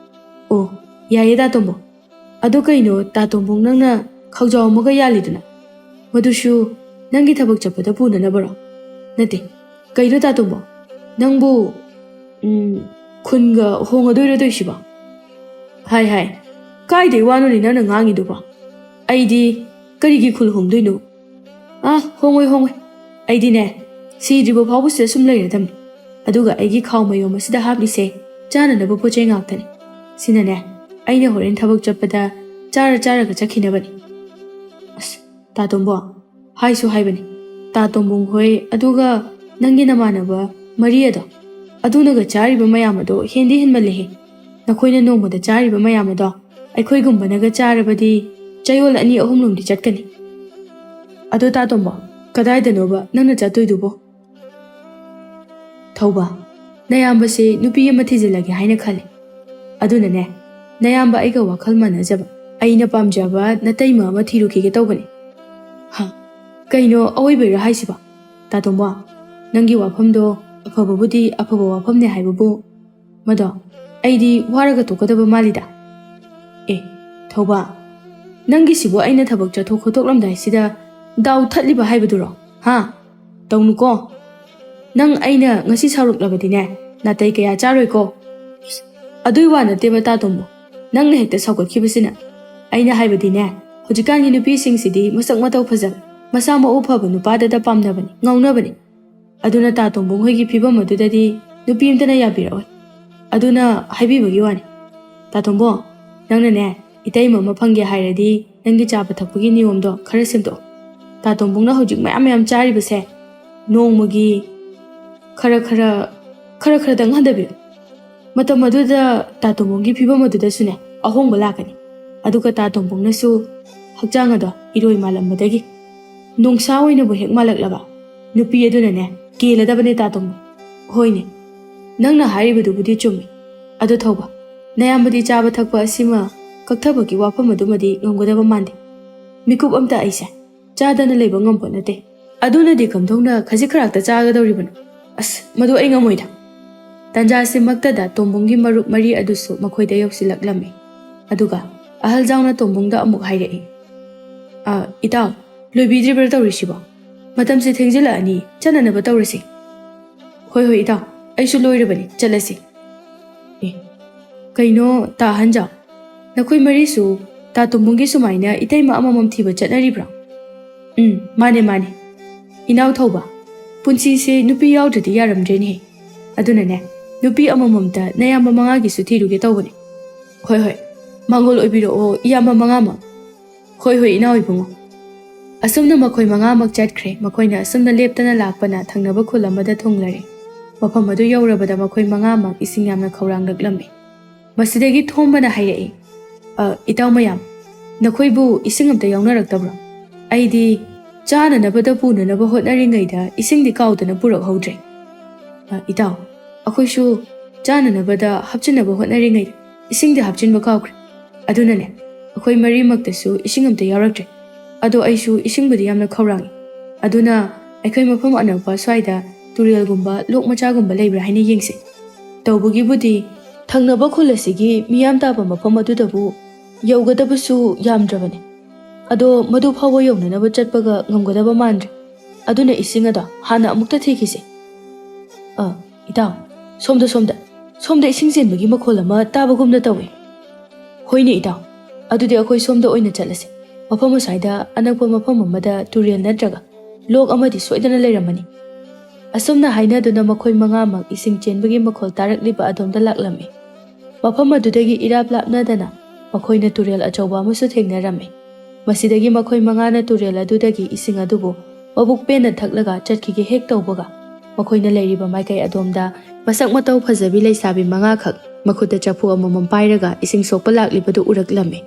"ꯑꯣ, ꯌꯥꯏꯌꯦ, ꯇꯥ ꯇꯣꯝꯕꯨꯡ꯫ ꯑꯗꯨ ꯀꯩꯅꯣ, ꯇꯥ ꯇꯣꯝꯕꯨꯡ, ꯅꯪꯅ ꯈꯧꯖꯥꯎ ꯑꯃꯒ ꯌꯥꯜꯂꯤꯗꯨꯅ? ꯃꯗꯨꯁꯨ ꯅꯪꯒꯤ ꯊꯕꯛ ꯆꯠꯄꯗ ꯄꯨꯅꯅꯕꯔꯣ? ꯅꯠꯇꯦ, ꯀꯩꯅꯣ, ꯇꯥ ꯇꯣꯝꯕꯨꯡ? ꯅꯪꯕꯨ, ꯎꯝ, ꯈꯨꯟꯒ ꯍꯣꯡꯉꯗꯣꯏꯔꯣ ꯇꯧꯏꯁꯤꯕꯣ?" "ꯍꯥꯏ, ꯍꯥꯏ, ꯀꯥꯏꯗꯩ ꯋꯥꯅꯣꯅꯦ ꯅꯪꯅ ꯉꯥꯡꯉꯤꯗꯨꯕꯣ? ꯑꯩꯗꯤ ꯀꯔꯤꯒꯤ ꯈꯨꯜ ꯍꯣꯡꯗꯣꯏꯅꯣ?" "ꯑꯥ, ꯍꯣꯡꯉꯣꯏ, ꯍꯣꯡꯉꯣꯏ꯫ ꯑꯩꯗꯤꯅꯦ, ꯁꯤꯗ꯭ꯔꯤꯕ ꯐꯥꯎꯕ ꯁꯤꯗ ꯁꯨꯝ ꯂꯩꯔꯗꯝꯅꯤ꯫ ꯑꯗꯨꯒ ꯑꯩꯒꯤ ꯈꯥꯎ ꯃꯌꯣꯝ ꯑꯁꯤꯗ ꯍꯥꯞꯂꯤꯁꯦ ꯆꯥꯅꯅꯕ ꯄꯣꯠ ꯆꯩ ꯉꯥꯛꯇꯅꯤ꯫ ꯁꯤꯅꯅꯦ, ꯑꯩꯅ ꯍꯣꯔꯦꯟ ꯊꯕꯛ ꯆꯠꯄꯗ ꯆꯥꯔ ꯆꯥꯔꯒ ꯆꯠꯈꯤꯅꯕꯅꯤ꯫" "ꯑꯁ, ꯇꯥ ꯇꯣꯝꯕꯣ, ꯍꯥꯏꯁꯨ ꯍꯥꯏꯕꯅꯤ, ꯇꯥ ꯇꯣꯝꯕꯨꯡ ꯍꯣꯏ, ꯑꯗꯨꯒ ꯅꯪꯒꯤ ꯅꯃꯥꯟꯅꯕ ꯃꯔꯤ ꯑꯗꯣ, ꯑꯗꯨꯅꯒ ꯆꯥꯔꯤꯕ ꯃꯌꯥꯝ ꯑꯗꯣ ꯍꯦꯟꯗꯤ ꯍꯦꯟꯃꯜꯂꯦꯍꯦ꯫ ꯅꯈꯣꯏꯅ ꯅꯣꯡꯃꯗ ꯆꯥꯔꯤꯕ ꯃꯌꯥꯝ ꯑꯗꯣ ꯑꯩꯈꯣꯏꯒꯨꯝꯕꯅꯒ ꯆꯥꯔꯕꯗꯤ ꯆꯌꯣꯜ ꯑꯅꯤ ꯑꯍꯨꯝꯂꯣꯝꯗꯤ ꯆꯠꯀꯅꯤ꯫" "ꯑꯗꯣ ꯇꯥ ꯇꯣꯝꯕꯣ, ꯀꯗꯥꯏꯗꯅꯣꯕ ꯅꯪꯅ ꯆꯠꯇꯣꯏꯗꯨꯕꯣ?" "ꯊꯧꯕ, ꯅꯌꯥꯝꯕꯁꯦ ꯅꯨꯄꯤ ꯑꯃ ꯊꯤꯖꯤꯜꯂꯒꯦ ꯍꯥꯏꯅ ꯈꯜꯂꯦ꯫ ꯑꯗꯨꯅꯅꯦ, ꯅꯌꯥꯝꯕ ꯑꯩꯒ ꯋꯥꯈꯜ ꯃꯥꯟꯅꯖꯕ, ꯑꯩꯅ ꯄꯥꯝꯖꯕ ꯅꯇꯩꯃ ꯑꯃ ꯊꯤꯔꯨꯈꯤꯒꯦ ꯇꯧꯕꯅꯤ꯫" "ꯍꯥ? ꯀꯩꯅꯣ, ꯑꯋꯣꯏꯕꯩꯔꯣ ꯍꯥꯏꯁꯤꯕꯣ? ꯇꯥ ꯇꯣꯝꯕꯣ, ꯅꯪꯒꯤ ꯋꯥꯐꯝꯗꯣ ꯑꯐꯕꯕꯨꯗꯤ ꯑꯐꯕ ꯋꯥꯐꯝꯅꯦ ꯍꯥꯏꯕꯕꯨ, ꯃꯗꯣ ꯑꯩꯗꯤ ꯋꯥꯔꯒ ꯇꯣꯛꯀꯗꯕ ꯃꯥꯜꯂꯤꯗ꯫" "ꯑꯦ, ꯊꯧꯕ, ꯅꯪꯒꯤꯁꯤꯕꯨ ꯑꯩꯅ ꯊꯕꯛ ꯆꯠꯊꯣꯛ ꯈꯣꯠꯇꯣꯛꯂꯝꯗꯥꯏꯁꯤꯗ ꯗꯥꯎ ꯊꯠꯂꯤꯕ ꯍꯥꯏꯕꯗꯨꯔꯣ? ꯍꯥ? ꯇꯧꯅꯨꯀꯣ꯫ ꯅꯪ ꯑꯩꯅ ꯉꯁꯤ ꯁꯥꯎꯔꯛꯂꯕꯗꯤꯅꯦ, ꯅꯥꯇꯩ ꯀꯌꯥ ꯆꯥꯔꯣꯏꯀꯣ꯫" "ꯑꯗꯨꯏ ꯋꯥ ꯅꯠꯇꯦꯕ, ꯇꯥ ꯇꯣꯝꯕꯣ, ꯅꯪꯅ ꯍꯦꯛꯇ ꯁꯥꯎꯒꯠꯈꯤꯕꯁꯤꯅ꯫ ꯑꯩꯅ ꯍꯥꯏꯕꯗꯤꯅꯦ, ꯍꯧꯖꯤꯛꯀꯥꯟꯒꯤ ꯅꯨꯄꯤꯁꯤꯡꯁꯤꯗꯤ ꯃꯁꯛ ꯃꯇꯧ ꯐꯖꯕ, ꯃꯁꯥ ꯃꯎ ꯐꯕ ꯅꯨꯄꯥꯗꯗ ꯄꯥꯝꯅꯕꯅꯤ, ꯉꯥꯎꯅꯕꯅꯤ꯫ ꯑꯗꯨꯅ ꯇꯥ ꯇꯣꯝꯕꯨꯡ ꯍꯣꯏꯒꯤ ꯐꯤꯕꯝ ꯑꯗꯨꯗꯗꯤ ꯅꯨꯄꯤ ꯑꯃꯇꯅ ꯌꯥꯕꯤꯔꯛꯑꯣꯏ꯫ ꯑꯗꯨꯅ ꯍꯥꯏꯕꯤꯕꯒꯤ ꯋꯥꯅꯤ꯫ ꯇꯥ ꯇꯣꯝꯕꯣ, ꯅꯪꯅꯅꯦ, ꯏꯇꯩꯃ ꯑꯃ ꯐꯪꯒꯦ ꯍꯥꯏꯔꯗꯤ ꯅꯪꯒꯤ ꯆꯥꯕ ꯊꯛꯄꯒꯤ ꯅꯤꯌꯣꯝꯗꯣ ꯈꯔ ꯁꯦꯝꯗꯣꯛꯑꯣ꯫ ꯇꯥ ꯇꯣꯝꯕꯨꯡꯅ ꯍꯧꯖꯤꯛ ꯃꯌꯥꯝ ꯃꯌꯥꯝ ꯆꯥꯔꯤꯕꯁꯦ, ꯅꯣꯡꯃꯒꯤ ꯈꯔ ꯈꯔ ꯈꯔ ꯈꯔꯗꯪ ꯍꯟꯊꯕꯤꯌꯨ꯫ ꯃꯇꯝ ꯑꯗꯨꯗ ꯇꯥ ꯇꯣꯝꯕꯣꯡꯒꯤ ꯐꯤꯕꯝ ꯑꯗꯨꯗꯁꯨꯅꯦ ꯑꯍꯣꯡꯕ ꯂꯥꯛꯀꯅꯤ꯫ ꯑꯗꯨꯒ ꯇꯥ ꯇꯣꯝꯕꯣꯡꯅꯁꯨ ꯍꯛꯆꯥꯡ ꯑꯗꯣ ꯏꯔꯣꯏ ꯃꯥꯜꯂꯝꯕꯗꯒꯤ ꯅꯣꯡꯁꯥ ꯑꯣꯏꯅꯕꯨ ꯍꯦꯛ ꯃꯥꯜꯂꯛꯂꯕ ꯅꯨꯄꯤ ꯑꯗꯨꯅꯅꯦ ꯀꯦꯜꯂꯗꯕꯅꯦ ꯇꯥ ꯇꯣꯝꯕꯣꯡ꯫ ꯍꯣꯏꯅꯦ, ꯅꯪꯅ ꯍꯥꯏꯔꯤꯕꯗꯨꯕꯨꯗꯤ ꯆꯨꯝꯃꯤ꯫ ꯑꯗꯨ ꯊꯧꯕ, ꯅꯌꯥꯝꯕꯗꯤ ꯆꯥꯕ ꯊꯛꯄ ꯑꯁꯤꯃ ꯀꯛꯊꯕꯒꯤ ꯋꯥꯐꯝ ꯑꯗꯨꯃꯗꯤ ꯉꯝꯒꯗꯕ ꯃꯥꯟꯗꯦ꯫ ꯃꯤꯀꯨꯞ ꯑꯝꯇ ꯑꯩꯁꯦ ꯆꯥꯗꯅ ꯂꯩꯕ ꯉꯝꯄꯣꯠ ꯅꯠꯇꯦ꯫ ꯑꯗꯨꯅꯗꯤ ꯀꯝꯗꯧꯅ ꯈꯖꯤꯛ ꯈꯔꯥꯛꯇ ꯆꯥꯒꯗꯧꯔꯤꯕꯅꯣ? ꯑꯁ, ꯃꯗꯨ ꯑꯩ ꯉꯝꯃꯣꯏꯗ꯫ ꯇꯥꯟꯖꯥꯁꯤꯃꯛꯇꯗ ꯇꯣꯝꯕꯣꯡꯒꯤ ꯃꯔꯨꯞ ꯃꯔꯤ ꯑꯗꯨꯁꯨ ꯃꯈꯣꯏꯗ ꯌꯧꯁꯤꯜꯂꯛꯂꯝꯃꯤ꯫ ꯑꯗꯨꯒ ꯑꯍꯜ ꯖꯥꯎꯅ ꯇꯣꯝꯕꯣꯡꯗ ꯑꯃꯨꯛ ꯍꯥꯏꯔꯛꯏ, "ꯑ, ꯏꯇꯥꯎ, ꯂꯣꯏꯕꯤꯗ꯭ꯔꯤꯕ꯭ꯔꯥ ꯇꯧꯔꯤꯁꯤꯕꯣ? ꯃꯇꯝꯁꯦ ꯊꯦꯡꯖꯤꯜꯂꯛꯑꯅꯤ, ꯆꯠꯅꯅꯕ ꯇꯧꯔꯁꯤ꯫" "ꯍꯣꯏ, ꯍꯣꯏ, ꯏꯇꯥꯎ, ꯑꯩꯁꯨ ꯂꯣꯏꯔꯕꯅꯤ, ꯆꯠꯂꯁꯤ꯫" "ꯑꯦ, ꯀꯩꯅꯣ, ꯇꯥ ꯑꯍꯟꯖꯥꯎ, ꯅꯈꯣꯏ ꯃꯔꯤꯁꯨ ꯇꯥ ꯇꯣꯝꯕꯣꯡꯒꯤ ꯁꯨꯃꯥꯏꯅ ꯏꯇꯩꯃ ꯑꯃꯃꯝ ꯊꯤꯕ ꯆꯠꯅꯔꯤꯕ꯭ꯔꯣ?" "ꯎꯝ, ꯃꯥꯅꯦ, ꯃꯥꯅꯦ꯫ ꯏꯅꯥꯎ ꯊꯧꯕ, ꯄꯨꯟꯁꯤꯁꯦ ꯅꯨꯄꯤ ꯌꯥꯎꯗ꯭ꯔꯗꯤ ꯌꯥꯔꯝꯗ꯭ꯔꯦꯅꯦ꯫ ꯑꯗꯨꯅꯅꯦ, ꯅꯨꯄꯤ ꯑꯃꯃꯝꯇ ꯅꯌꯥꯝꯕ ꯃꯉꯥꯒꯤꯁꯨ ꯊꯤꯔꯨꯒꯦ ꯇꯧꯕꯅꯦ꯫" "ꯍꯣꯏ, ꯍꯣꯏ, ꯃꯥꯡꯒꯣꯜ ꯑꯣꯏꯕꯤꯔꯛꯑꯣ, ꯏꯌꯥꯝꯕ ꯃꯉꯥꯃꯛ꯫" "ꯍꯣꯏ, ꯍꯣꯏ, ꯏꯅꯥꯎ ꯏꯕꯨꯡꯉꯣ꯫" ꯑꯁꯨꯝꯅ ꯃꯈꯣꯏ ꯃꯉꯥꯃꯛ ꯆꯠꯈ꯭ꯔꯦ꯫ ꯃꯈꯣꯏꯅ ꯑꯁꯨꯝꯅ ꯂꯦꯞꯇꯅ ꯂꯥꯛꯄꯅ ꯊꯪꯅꯕ ꯈꯨꯜ ꯑꯃꯗ ꯊꯨꯡꯂꯔꯦ꯫ ꯃꯐꯝ ꯑꯗꯨ ꯌꯧꯔꯕꯗ ꯃꯈꯣꯏ ꯃꯉꯥꯃꯛ ꯏꯁꯤꯡ ꯌꯥꯝꯅ ꯈꯧꯔꯥꯡꯂꯛꯂꯝꯃꯤ꯫ ꯃꯁꯤꯗꯒꯤ ꯊꯣꯝꯕꯅ ꯍꯥꯏꯔꯛꯏ, "ꯑ, ꯏꯇꯥꯎ ꯃꯌꯥꯝ, ꯅꯈꯣꯏꯕꯨ ꯏꯁꯤꯡ ꯑꯝꯇ ꯌꯥꯎꯅꯔꯛꯇꯕ꯭ꯔꯣ? ꯑꯩꯗꯤ ꯆꯥꯅꯅꯕꯗ ꯄꯨꯅꯅꯕ ꯍꯣꯠꯅꯔꯤꯉꯩꯗ ꯏꯁꯤꯡꯗꯤ ꯀꯥꯎꯗꯅ ꯄꯨꯔꯛꯍꯧꯗ꯭ꯔꯦ꯫" "ꯑ, ꯏꯇꯥꯎ, ꯑꯩꯈꯣꯏꯁꯨ ꯆꯥꯅꯅꯕꯗ ꯍꯥꯞꯆꯤꯟꯅꯕ ꯍꯣꯠꯅꯔꯤꯉꯩꯗ ꯏꯁꯤꯡꯗꯤ ꯍꯥꯞꯆꯤꯟꯕ ꯀꯥꯎꯈ꯭ꯔꯦ꯫ ꯑꯗꯨꯅꯅꯦ, ꯑꯩꯈꯣꯏ ꯃꯔꯤꯃꯛꯇꯁꯨ ꯏꯁꯤꯡ ꯑꯝꯇ ꯌꯥꯎꯔꯛꯇ꯭ꯔꯦ꯫ ꯑꯗꯣ ꯑꯩꯁꯨ ꯏꯁꯤꯡꯕꯨꯗꯤ ꯌꯥꯝꯅ ꯈꯧꯔꯥꯡꯉꯤ꯫ ꯑꯗꯨꯅ ꯑꯩꯈꯣꯏ ꯃꯐꯝ ꯑꯅꯛꯄ ꯁ꯭ꯋꯥꯏꯗ ꯇꯨꯔꯦꯜꯒꯨꯝꯕ ꯂꯣꯛ ꯃꯆꯥꯒꯨꯝꯕ ꯂꯩꯕ꯭ꯔꯥ ꯍꯥꯏꯅ ꯌꯦꯡꯁꯦ꯫ ꯇꯧꯕꯒꯤꯕꯨꯗꯤ ꯊꯪꯅꯕ ꯈꯨꯜ ꯑꯁꯤꯒꯤ ꯃꯤꯌꯥꯝ ꯇꯥꯕ ꯃꯐꯝ ꯑꯗꯨꯗꯕꯨ ꯌꯧꯒꯗꯕꯁꯨ ꯌꯥꯝꯗ꯭ꯔꯕꯅꯤ꯫ ꯑꯗꯣ ꯃꯗꯨ ꯐꯥꯎꯕ ꯌꯧꯅꯅꯕ ꯆꯠꯄꯒ ꯉꯝꯒꯗꯕ ꯃꯥꯟꯗ꯭ꯔꯦ꯫ ꯑꯗꯨꯅ ꯏꯁꯤꯡ ꯑꯗꯣ ꯍꯥꯟꯅ ꯑꯃꯨꯛꯇ ꯊꯤꯈꯤꯁꯦ꯫" "ꯑ, ꯏꯇꯥꯎ, ꯁꯣꯝꯗ, ꯁꯣꯝꯗ, ꯁꯣꯝꯗ ꯏꯁꯤꯡ ꯆꯦꯟꯕꯒꯤ ꯃꯈꯣꯜ ꯑꯃ ꯇꯥꯕꯒꯨꯝꯅ ꯇꯧꯏ꯫" "ꯍꯣꯏꯅꯦ ꯏꯇꯥꯎ, ꯑꯗꯨꯗꯤ ꯑꯩꯈꯣꯏ ꯁꯣꯝꯗ ꯑꯣꯏꯅ ꯆꯠꯂꯁꯤ꯫ ꯃꯐꯝ ꯑꯁ꯭ꯋꯥꯏꯗ ꯑꯅꯛꯄ ꯃꯐꯝ ꯑꯃꯗ ꯇꯨꯔꯦꯜ ꯅꯠꯇ꯭ꯔꯒ ꯂꯣꯛ ꯑꯃꯗꯤ ꯁꯣꯏꯗꯅ ꯂꯩꯔꯝꯃꯅꯤ꯫" ꯑꯁꯨꯝꯅ ꯍꯥꯏꯅꯗꯨꯅ ꯃꯈꯣꯏ ꯃꯉꯥꯃꯛ ꯏꯁꯤꯡ ꯆꯦꯟꯕꯒꯤ ꯃꯈꯣꯜ ꯇꯥꯔꯛꯂꯤꯕ ꯑꯗꯣꯝꯗ ꯂꯥꯛꯂꯝꯃꯤ꯫ ꯃꯐꯝ ꯑꯗꯨꯗꯒꯤ ꯏꯔꯥꯞ ꯂꯥꯞꯅꯗꯅ ꯃꯈꯣꯏꯅ ꯇꯨꯔꯦꯜ ꯑꯆꯧꯕ ꯑꯃꯁꯨ ꯊꯦꯡꯅꯔꯝꯃꯤ꯫ ꯃꯁꯤꯗꯒꯤ ꯃꯈꯣꯏ ꯃꯉꯥꯅ ꯇꯨꯔꯦꯜ ꯑꯗꯨꯗꯒꯤ ꯏꯁꯤꯡ ꯑꯗꯨꯕꯨ ꯃꯕꯨꯛ ꯄꯦꯟꯅ ꯊꯛꯂꯒ ꯆꯠꯈꯤꯒꯦ ꯍꯦꯛ ꯇꯧꯕꯒ, ꯃꯈꯣꯏꯅ ꯂꯩꯔꯤꯕ ꯃꯥꯏꯀꯩ ꯑꯗꯣꯝꯗ ꯃꯁꯛ ꯃꯇꯧ ꯐꯖꯕꯤ ꯂꯩꯁꯥꯕꯤ ꯃꯉꯥꯈꯛ ꯃꯈꯨꯠꯇ ꯆꯐꯨ ꯑꯃꯃꯝ ꯄꯥꯏꯔꯒ ꯏꯁꯤꯡ ꯁꯣꯛꯄ ꯂꯥꯛꯂꯤꯕꯗꯨ ꯎꯔꯛꯂꯝꯃꯤ꯫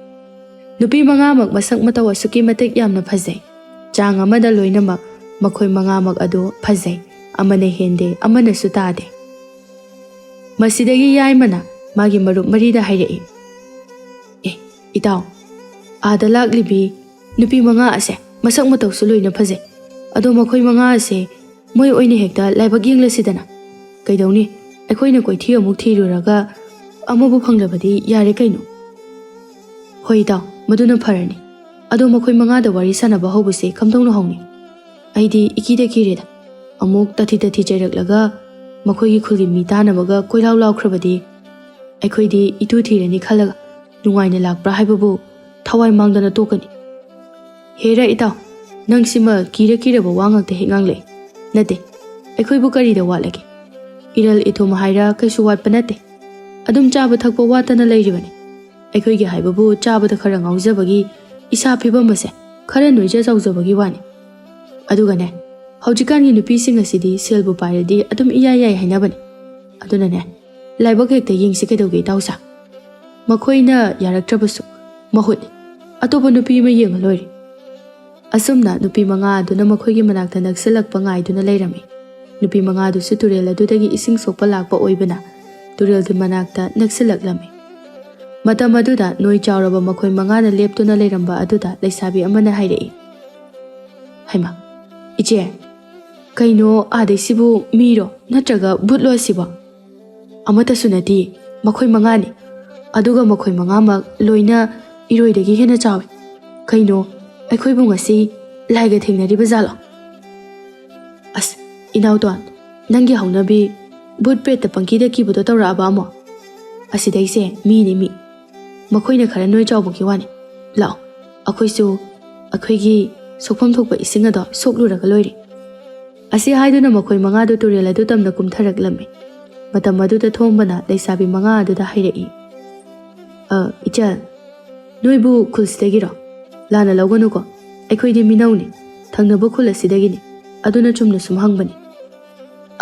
ꯅꯨꯄꯤ ꯃꯉꯥꯃꯛ ꯃꯁꯛ ꯃꯇꯧ ꯑꯁꯨꯛꯀꯤ ꯃꯇꯤꯛ ꯌꯥꯝꯅ ꯐꯖꯩ꯫ ꯆꯥꯡ ꯑꯃꯗ ꯂꯣꯏꯅꯃꯛ ꯃꯈꯣꯏ ꯃꯉꯥꯃꯛ ꯑꯗꯨ ꯐꯖꯩ꯫ ꯑꯃꯅ ꯍꯦꯟꯗꯦ, ꯑꯃꯅꯁꯨ ꯇꯥꯗꯦ꯫ ꯃꯁꯤꯗꯒꯤ ꯌꯥꯏꯃꯅ ꯃꯥꯒꯤ ꯃꯔꯨꯞ ꯃꯔꯤꯗ ꯍꯥꯏꯔꯛꯏ, "ꯑꯦ, ꯏꯇꯥꯎ, ꯑꯥꯗ ꯂꯥꯛꯂꯤꯕꯤ ꯅꯨꯄꯤ ꯃꯉꯥ ꯑꯁꯦ ꯃꯁꯛ ꯃꯇꯧꯁꯨ ꯂꯣꯏꯅ ꯐꯖꯩ꯫ ꯑꯗꯣ ꯃꯈꯣꯏ ꯃꯉꯥ ꯑꯁꯦ ꯃꯣꯏ ꯑꯣꯏꯅ ꯍꯦꯛꯇ ꯂꯥꯏꯕꯛ ꯌꯦꯡꯂꯁꯤꯗꯅ꯫ ꯀꯩꯗꯧꯅꯤ, ꯑꯩꯈꯣꯏꯅ ꯀꯣꯏꯊꯤ ꯑꯃꯨꯛ ꯊꯤꯔꯨꯔꯒ ꯑꯃꯕꯨ ꯐꯪꯂꯕꯗꯤ ꯌꯥꯔꯦ ꯀꯩꯅꯣ?" "ꯍꯣꯏ ꯏꯇꯥꯎ, ꯃꯗꯨꯅ ꯐꯔꯅꯤ꯫ ꯑꯗꯣ ꯃꯈꯣꯏ ꯃꯉꯥꯗ ꯋꯥꯔꯤ ꯁꯥꯟꯅꯕ ꯍꯧꯕꯁꯦ ꯀꯝꯗꯧꯅ ꯍꯧꯅꯤ? ꯑꯩꯗꯤ ꯏꯀꯤꯗ ꯀꯤꯔꯦꯗ꯫ ꯑꯃꯨꯛ ꯇꯥꯊꯤ ꯇꯥꯊꯤ ꯆꯩꯔꯛꯂꯒ ꯃꯈꯣꯏꯒꯤ ꯈꯨꯜꯒꯤ ꯃꯤ ꯇꯥꯅꯕꯒ ꯀꯣꯏꯂꯥꯎ ꯂꯥꯎꯈ꯭ꯔꯕꯗꯤ ꯑꯩꯈꯣꯏꯗꯤ ꯏꯇꯨ ꯊꯤꯔꯅꯤ ꯈꯜꯂꯒ ꯅꯨꯡꯉꯥꯏꯅ ꯂꯥꯛꯄ꯭ꯔꯥ ꯍꯥꯏꯕꯕꯨ ꯊꯋꯥꯏ ꯃꯥꯡꯗꯅ ꯇꯣꯛꯀꯅꯤ꯫ ꯍꯦꯔꯥ ꯏꯇꯥꯎ, ꯅꯪꯁꯤꯃ ꯀꯤꯔ ꯀꯤꯔꯕ ꯋꯥ ꯉꯥꯛꯇ ꯍꯦꯛ ꯉꯥꯡꯂꯛꯏ꯫ ꯅꯠꯇꯦ, ꯑꯩꯈꯣꯏꯕꯨ ꯀꯔꯤꯗ ꯋꯥꯠꯂꯒꯦ? ꯏꯔꯜ ꯏꯊꯨꯝ ꯍꯥꯏꯔ ꯀꯩꯁꯨ ꯋꯥꯠꯄ ꯅꯠꯇꯦ꯫ ꯑꯗꯨꯝ ꯆꯥꯕ ꯊꯛꯄ ꯋꯥꯠꯇꯅ ꯂꯩꯔꯤꯕꯅꯤ꯫ ꯑꯩꯈꯣꯏꯒꯤ ꯍꯥꯏꯕꯕꯨ ꯆꯥꯕꯗ ꯈꯔ ꯉꯥꯎꯖꯕꯒꯤ ꯏꯁꯥ ꯐꯤꯕꯝ ꯑꯁꯦ ꯈꯔ ꯅꯣꯏꯖ ꯆꯥꯎꯖꯕꯒꯤ ꯋꯥꯅꯤ꯫ ꯑꯗꯨꯒꯅꯦ, ꯍꯧꯖꯤꯛꯀꯥꯟꯒꯤ ꯅꯨꯄꯤꯁꯤꯡ ꯑꯁꯤꯗꯤ ꯁꯦꯜꯕꯨ ꯄꯥꯏꯔꯗꯤ ꯑꯗꯨꯝ ꯏꯌꯥ ꯌꯥꯏ ꯍꯥꯏꯅꯕꯅꯤ꯫ ꯑꯗꯨꯅꯅꯦ, ꯂꯥꯏꯕꯛ ꯍꯦꯛꯇ ꯌꯦꯡꯁꯤ ꯀꯩꯗꯧꯒꯦ ꯏꯇꯥꯎꯁꯥ? ꯃꯈꯣꯏꯅ ꯌꯥꯔꯛꯇ꯭ꯔꯕꯁꯨ ꯃꯍꯨꯠꯅꯤ꯫ ꯑꯇꯣꯞꯄ ꯅꯨꯄꯤ ꯑꯃ ꯌꯦꯡꯉ ꯂꯣꯏꯔꯦ꯫" ꯑꯁꯨꯝꯅ ꯅꯨꯄꯤ ꯃꯉꯥ ꯑꯗꯨꯅ ꯃꯈꯣꯏꯒꯤ ꯃꯅꯥꯛꯇ ꯅꯛꯁꯤꯜꯂꯛꯄ ꯉꯥꯏꯗꯨꯅ ꯂꯩꯔꯝꯃꯤ꯫ ꯅꯨꯄꯤ ꯃꯉꯥꯗꯨꯁꯨ ꯇꯨꯔꯦꯜ ꯑꯗꯨꯗꯒꯤ ꯏꯁꯤꯡ ꯁꯣꯛꯄ ꯂꯥꯛꯄ ꯑꯣꯏꯕꯅ ꯇꯨꯔꯦꯜꯒꯤ ꯃꯅꯥꯛꯇ ꯅꯛꯁꯤꯜꯂꯛꯂꯝꯃꯤ꯫ ꯃꯇꯝ ꯑꯗꯨꯗ ꯅꯣꯏ ꯆꯥꯎꯔꯕ ꯃꯈꯣꯏ ꯃꯉꯥꯅ ꯂꯦꯞꯇꯨꯅ ꯂꯩꯔꯝꯕ ꯑꯗꯨꯗ ꯂꯩꯁꯥꯕꯤ ꯑꯃꯅ ꯍꯥꯏꯔꯛꯏ, "ꯍꯩꯃꯥ, ꯏꯆꯦ, ꯀꯩꯅꯣ ꯑꯥꯗꯩꯁꯤꯕꯨ ꯃꯤꯔꯣ ꯅꯠꯇ꯭ꯔꯒ ꯚꯨꯠꯂꯣ ꯑꯁꯤꯕꯣ? ꯑꯃꯠꯇꯁꯨ ꯅꯠꯇꯦ, ꯃꯈꯣꯏ ꯃꯉꯥꯅꯤ꯫ ꯑꯗꯨꯒ ꯃꯈꯣꯏ ꯃꯉꯥꯃꯛ ꯂꯣꯏꯅ ꯏꯔꯣꯏꯗꯒꯤ ꯍꯦꯟꯅ ꯆꯥꯎꯏ꯫ ꯀꯩꯅꯣ, ꯑꯩꯈꯣꯏꯕꯨ ꯉꯁꯤ ꯂꯥꯏꯒ ꯊꯦꯡꯅꯔꯤꯕ ꯖꯥꯠꯂꯣ?" "ꯑꯁ, ꯏꯅꯥꯎꯇꯣꯟ, ꯅꯪꯒꯤ ꯍꯧꯅꯕꯤ ꯚꯨꯠ ꯄ꯭ꯔꯦꯠꯇ ꯄꯪꯀꯤꯗ ꯀꯤꯕꯗꯣ ꯇꯧꯔꯛꯑꯕ ꯑꯃꯣ? ꯑꯁꯤꯗꯩꯁꯦ ꯃꯤꯅꯤ ꯃꯤ꯫ ꯃꯈꯣꯏꯅ ꯈꯔ ꯅꯣꯏ ꯆꯥꯎꯕꯒꯤ ꯋꯥꯅꯤ꯫ ꯂꯥꯛꯑꯣ, ꯑꯩꯈꯣꯏꯁꯨ ꯑꯩꯈꯣꯏꯒꯤ ꯁꯣꯛꯐꯝ ꯊꯣꯛꯄ ꯏꯁꯤꯡ ꯑꯗꯣ ꯁꯣꯛꯂꯨꯔꯒ ꯂꯣꯏꯔꯦ꯫" ꯑꯁꯤ ꯍꯥꯏꯗꯨꯅ ꯃꯈꯣꯏ ꯃꯉꯥꯗꯨ ꯇꯨꯔꯦꯜ ꯑꯗꯨ ꯇꯝꯅ ꯀꯨꯝꯊꯔꯛꯂꯝꯃꯤ꯫ ꯃꯇꯝ ꯑꯗꯨꯗ ꯊꯣꯡꯕꯅ ꯂꯩꯁꯥꯕꯤ ꯃꯉꯥ ꯑꯗꯨꯗ ꯍꯥꯏꯔꯛꯏ, "ꯑ, ꯏꯆꯜ, ꯅꯣꯏꯕꯨ ꯈꯨꯜꯁꯤꯗꯒꯤꯔꯣ? ꯂꯥꯟꯅ ꯂꯧꯒꯅꯨꯀꯣ, ꯑꯩꯈꯣꯏꯗꯤ ꯃꯤꯅꯧꯅꯤ꯫ ꯊꯪꯅꯕ ꯈꯨꯜ ꯑꯁꯤꯗꯒꯤꯅꯤ꯫ ꯑꯗꯨꯅ ꯆꯨꯝꯅ ꯁꯨꯝ ꯍꯪꯕꯅꯤ꯫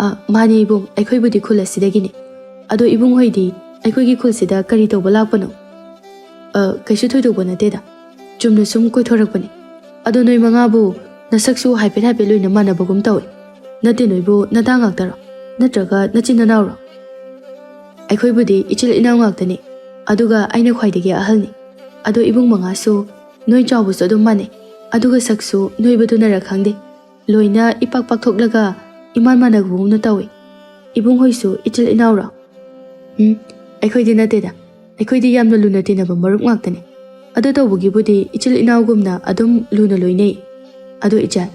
"ꯑ, ꯃꯥꯅꯦ ꯏꯕꯨꯡ, ꯑꯩꯈꯣꯏꯕꯨꯗꯤ ꯈꯨꯜ ꯑꯁꯤꯗꯒꯤꯅꯤ꯫ ꯑꯗꯣ ꯏꯕꯨꯡ ꯍꯣꯏꯗꯤ ꯑꯩꯈꯣꯏꯒꯤ ꯈꯨꯜꯁꯤꯗ ꯀꯔꯤ ꯇꯧꯕ ꯂꯥꯛꯄꯅꯣ?" "ꯑ, ꯀꯩꯁꯨ ꯊꯣꯏꯗꯣꯛꯄ ꯅꯠꯇꯦꯗ꯫ ꯆꯨꯝꯅ ꯁꯨꯝ ꯀꯣꯏꯊꯣꯔꯛꯄꯅꯤ꯫ ꯑꯗꯣ ꯅꯣꯏ ꯃꯉꯥꯕꯨ ꯅꯁꯛꯁꯨ ꯍꯥꯏꯐꯦꯠ ꯍꯥꯏꯐꯦꯠ ꯂꯣꯏꯅ ꯃꯥꯟꯅꯕꯒꯨꯝ ꯇꯧꯏ꯫ ꯅꯠꯇꯦ, ꯅꯣꯏꯕꯨ ꯅꯇꯥ ꯉꯥꯛꯇꯔꯣ? ꯅꯠꯇ꯭ꯔꯒ ꯅꯆꯤꯟ ꯅꯅꯥꯎꯔꯣ?" "ꯑꯩꯈꯣꯏꯕꯨꯗꯤ ꯏꯆꯤꯜ ꯏꯅꯥꯎ ꯉꯥꯛꯇꯅꯤ꯫ ꯑꯗꯨꯒ ꯑꯩꯅ ꯈ꯭ꯋꯥꯏꯗꯒꯤ ꯑꯍꯜꯅꯤ꯫ ꯑꯗꯣ ꯏꯕꯨꯡ ꯃꯉꯥꯁꯨ ꯅꯣꯏ ꯆꯥꯎꯕꯁꯨ ꯑꯗꯨꯝ ꯃꯥꯟꯅꯩ꯫ ꯑꯗꯨꯒ ꯁꯛꯁꯨ ꯅꯣꯏꯕꯗꯨꯅꯔ ꯈꯪꯗꯦ, ꯂꯣꯏꯅ ꯏꯄꯥꯛ ꯄꯥꯛꯊꯣꯛꯂꯒ ꯏꯃꯥꯟ ꯃꯥꯟꯅꯕꯒꯨꯝꯅ ꯇꯧꯏ꯫ ꯏꯕꯨꯡ ꯍꯣꯏꯁꯨ ꯏꯆꯤꯜ ꯏꯅꯥꯎꯔꯣ?" "ꯎꯝ, ꯑꯩꯈꯣꯏꯗꯤ ꯅꯠꯇꯦꯗ꯫ ꯑꯩꯈꯣꯏꯗꯤ ꯌꯥꯝꯅ ꯂꯨꯅ ꯇꯤꯟꯅꯕ ꯃꯔꯨꯞ ꯉꯥꯛꯇꯅꯤ꯫ ꯑꯗꯨ ꯇꯧꯕꯒꯤꯕꯨꯗꯤ ꯏꯆꯤꯜ ꯏꯅꯥꯎꯒꯨꯝꯅ ꯑꯗꯨꯝ ꯂꯨꯅ ꯂꯣꯏꯅꯩ꯫ ꯑꯗꯣ ꯏꯆꯥ,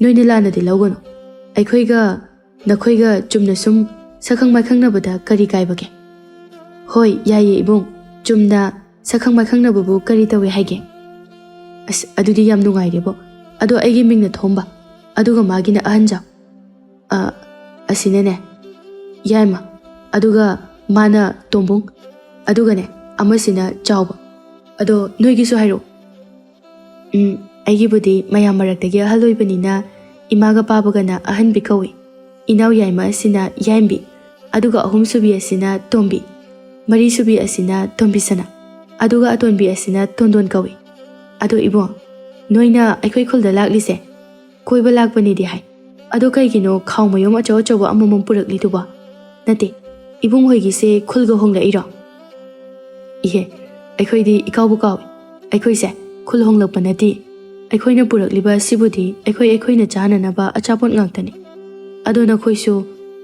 ꯅꯣꯏꯅ ꯂꯥꯟꯅꯗꯤ ꯂꯧꯒꯅꯨ꯫ ꯑꯩꯈꯣꯏꯒ ꯅꯈꯣꯏꯒ ꯆꯨꯝꯅ ꯁꯨꯝ ꯁꯛꯈꯪ ꯃꯥꯏꯈꯪꯅꯕꯗ ꯀꯔꯤ ꯀꯥꯏꯕꯒꯦ?" "ꯍꯣꯏ, ꯌꯥꯏꯌꯦ ꯏꯕꯨꯡ, ꯆꯨꯝꯅ ꯁꯛꯈꯪ ꯃꯥꯏꯈꯪꯅꯕꯕꯨ ꯀꯔꯤ ꯇꯧꯏ ꯍꯥꯏꯒꯦ?" "ꯑꯁ, ꯑꯗꯨꯗꯤ ꯌꯥꯝ ꯅꯨꯡꯉꯥꯏꯔꯦꯕꯣ꯫ ꯑꯗꯣ ꯑꯩꯒꯤ ꯃꯤꯡꯅ ꯊꯣꯝꯕ, ꯑꯗꯨꯒ ꯃꯥꯒꯤꯅ ꯑꯍꯟꯖꯥꯎ꯫ ꯑ, ꯑꯁꯤꯅꯅꯦ ꯌꯥꯏꯃ, ꯑꯗꯨꯒ ꯃꯥꯅ ꯇꯣꯝꯕꯨꯡ, ꯑꯗꯨꯒꯅꯦ ꯑꯃꯁꯤꯅ ꯆꯥꯎꯕ꯫ ꯑꯗꯣ ꯅꯣꯏꯒꯤꯁꯨ ꯍꯥꯏꯔꯛꯑꯣ꯫" "ꯎꯝ, ꯑꯩꯒꯤꯕꯨꯗꯤ ꯃꯌꯥꯝ ꯃꯔꯛꯇꯒꯤ ꯑꯍꯜ ꯑꯣꯏꯕꯅꯤꯅ ꯏꯃꯥꯒ ꯄꯥꯕꯒꯅ ꯑꯍꯟꯕꯤ ꯀꯧꯏ꯫ ꯏꯅꯥꯎ ꯌꯥꯏꯃ ꯑꯁꯤꯅ ꯌꯥꯏꯝꯕꯤ, ꯑꯗꯨꯒ ꯑꯍꯨꯝꯁꯨꯕꯤ ꯑꯁꯤꯅ ꯇꯣꯝꯕꯤ, ꯃꯔꯤꯁꯨꯕꯤ ꯑꯁꯤꯅ ꯇꯣꯝꯕꯤꯁꯅꯥ, ꯑꯗꯨꯒ ꯑꯇꯣꯟꯕꯤ ꯑꯁꯤꯅ ꯇꯣꯟꯗꯣꯟ ꯀꯧꯏ꯫ ꯑꯗꯣ ꯏꯕꯨꯡ, ꯅꯣꯏꯅ ꯑꯩꯈꯣꯏ ꯈꯨꯜꯗ ꯂꯥꯛꯂꯤꯁꯦ ꯀꯣꯏꯕ ꯂꯥꯛꯄꯅꯤꯗꯤ ꯍꯥꯏ꯫ ꯑꯗꯣ ꯀꯩꯒꯤꯅꯣ ꯈꯥꯎ ꯃꯌꯨꯝ ꯑꯆꯧ ꯑꯆꯧꯕ ꯑꯃꯃꯝ ꯄꯨꯔꯛꯂꯤꯗꯨꯕꯣ? ꯅꯠꯇꯦ, ꯏꯕꯨꯡ ꯍꯣꯏꯒꯤꯁꯦ ꯈꯨꯜꯒ ꯍꯣꯡꯂꯛꯏꯔꯣ?" "ꯏꯍꯦ, ꯑꯩꯈꯣꯏꯗꯤ ꯏꯀꯥꯎꯕꯨ ꯀꯥꯎꯏ꯫ ꯑꯩꯈꯣꯏꯁꯦ ꯈꯨꯜ ꯍꯣꯡꯂꯛꯄ ꯅꯠꯇꯦ꯫ ꯑꯩꯈꯣꯏꯅ ꯄꯨꯔꯛꯂꯤꯕ ꯑꯁꯤꯕꯨꯗꯤ ꯑꯩꯈꯣꯏ ꯑꯩꯈꯣꯏꯅ ꯆꯥꯅꯅꯕ ꯑꯆꯥꯄꯣꯠ ꯉꯥꯛꯇꯅꯤ꯫ ꯑꯗꯣ ꯅꯈꯣꯏꯁꯨ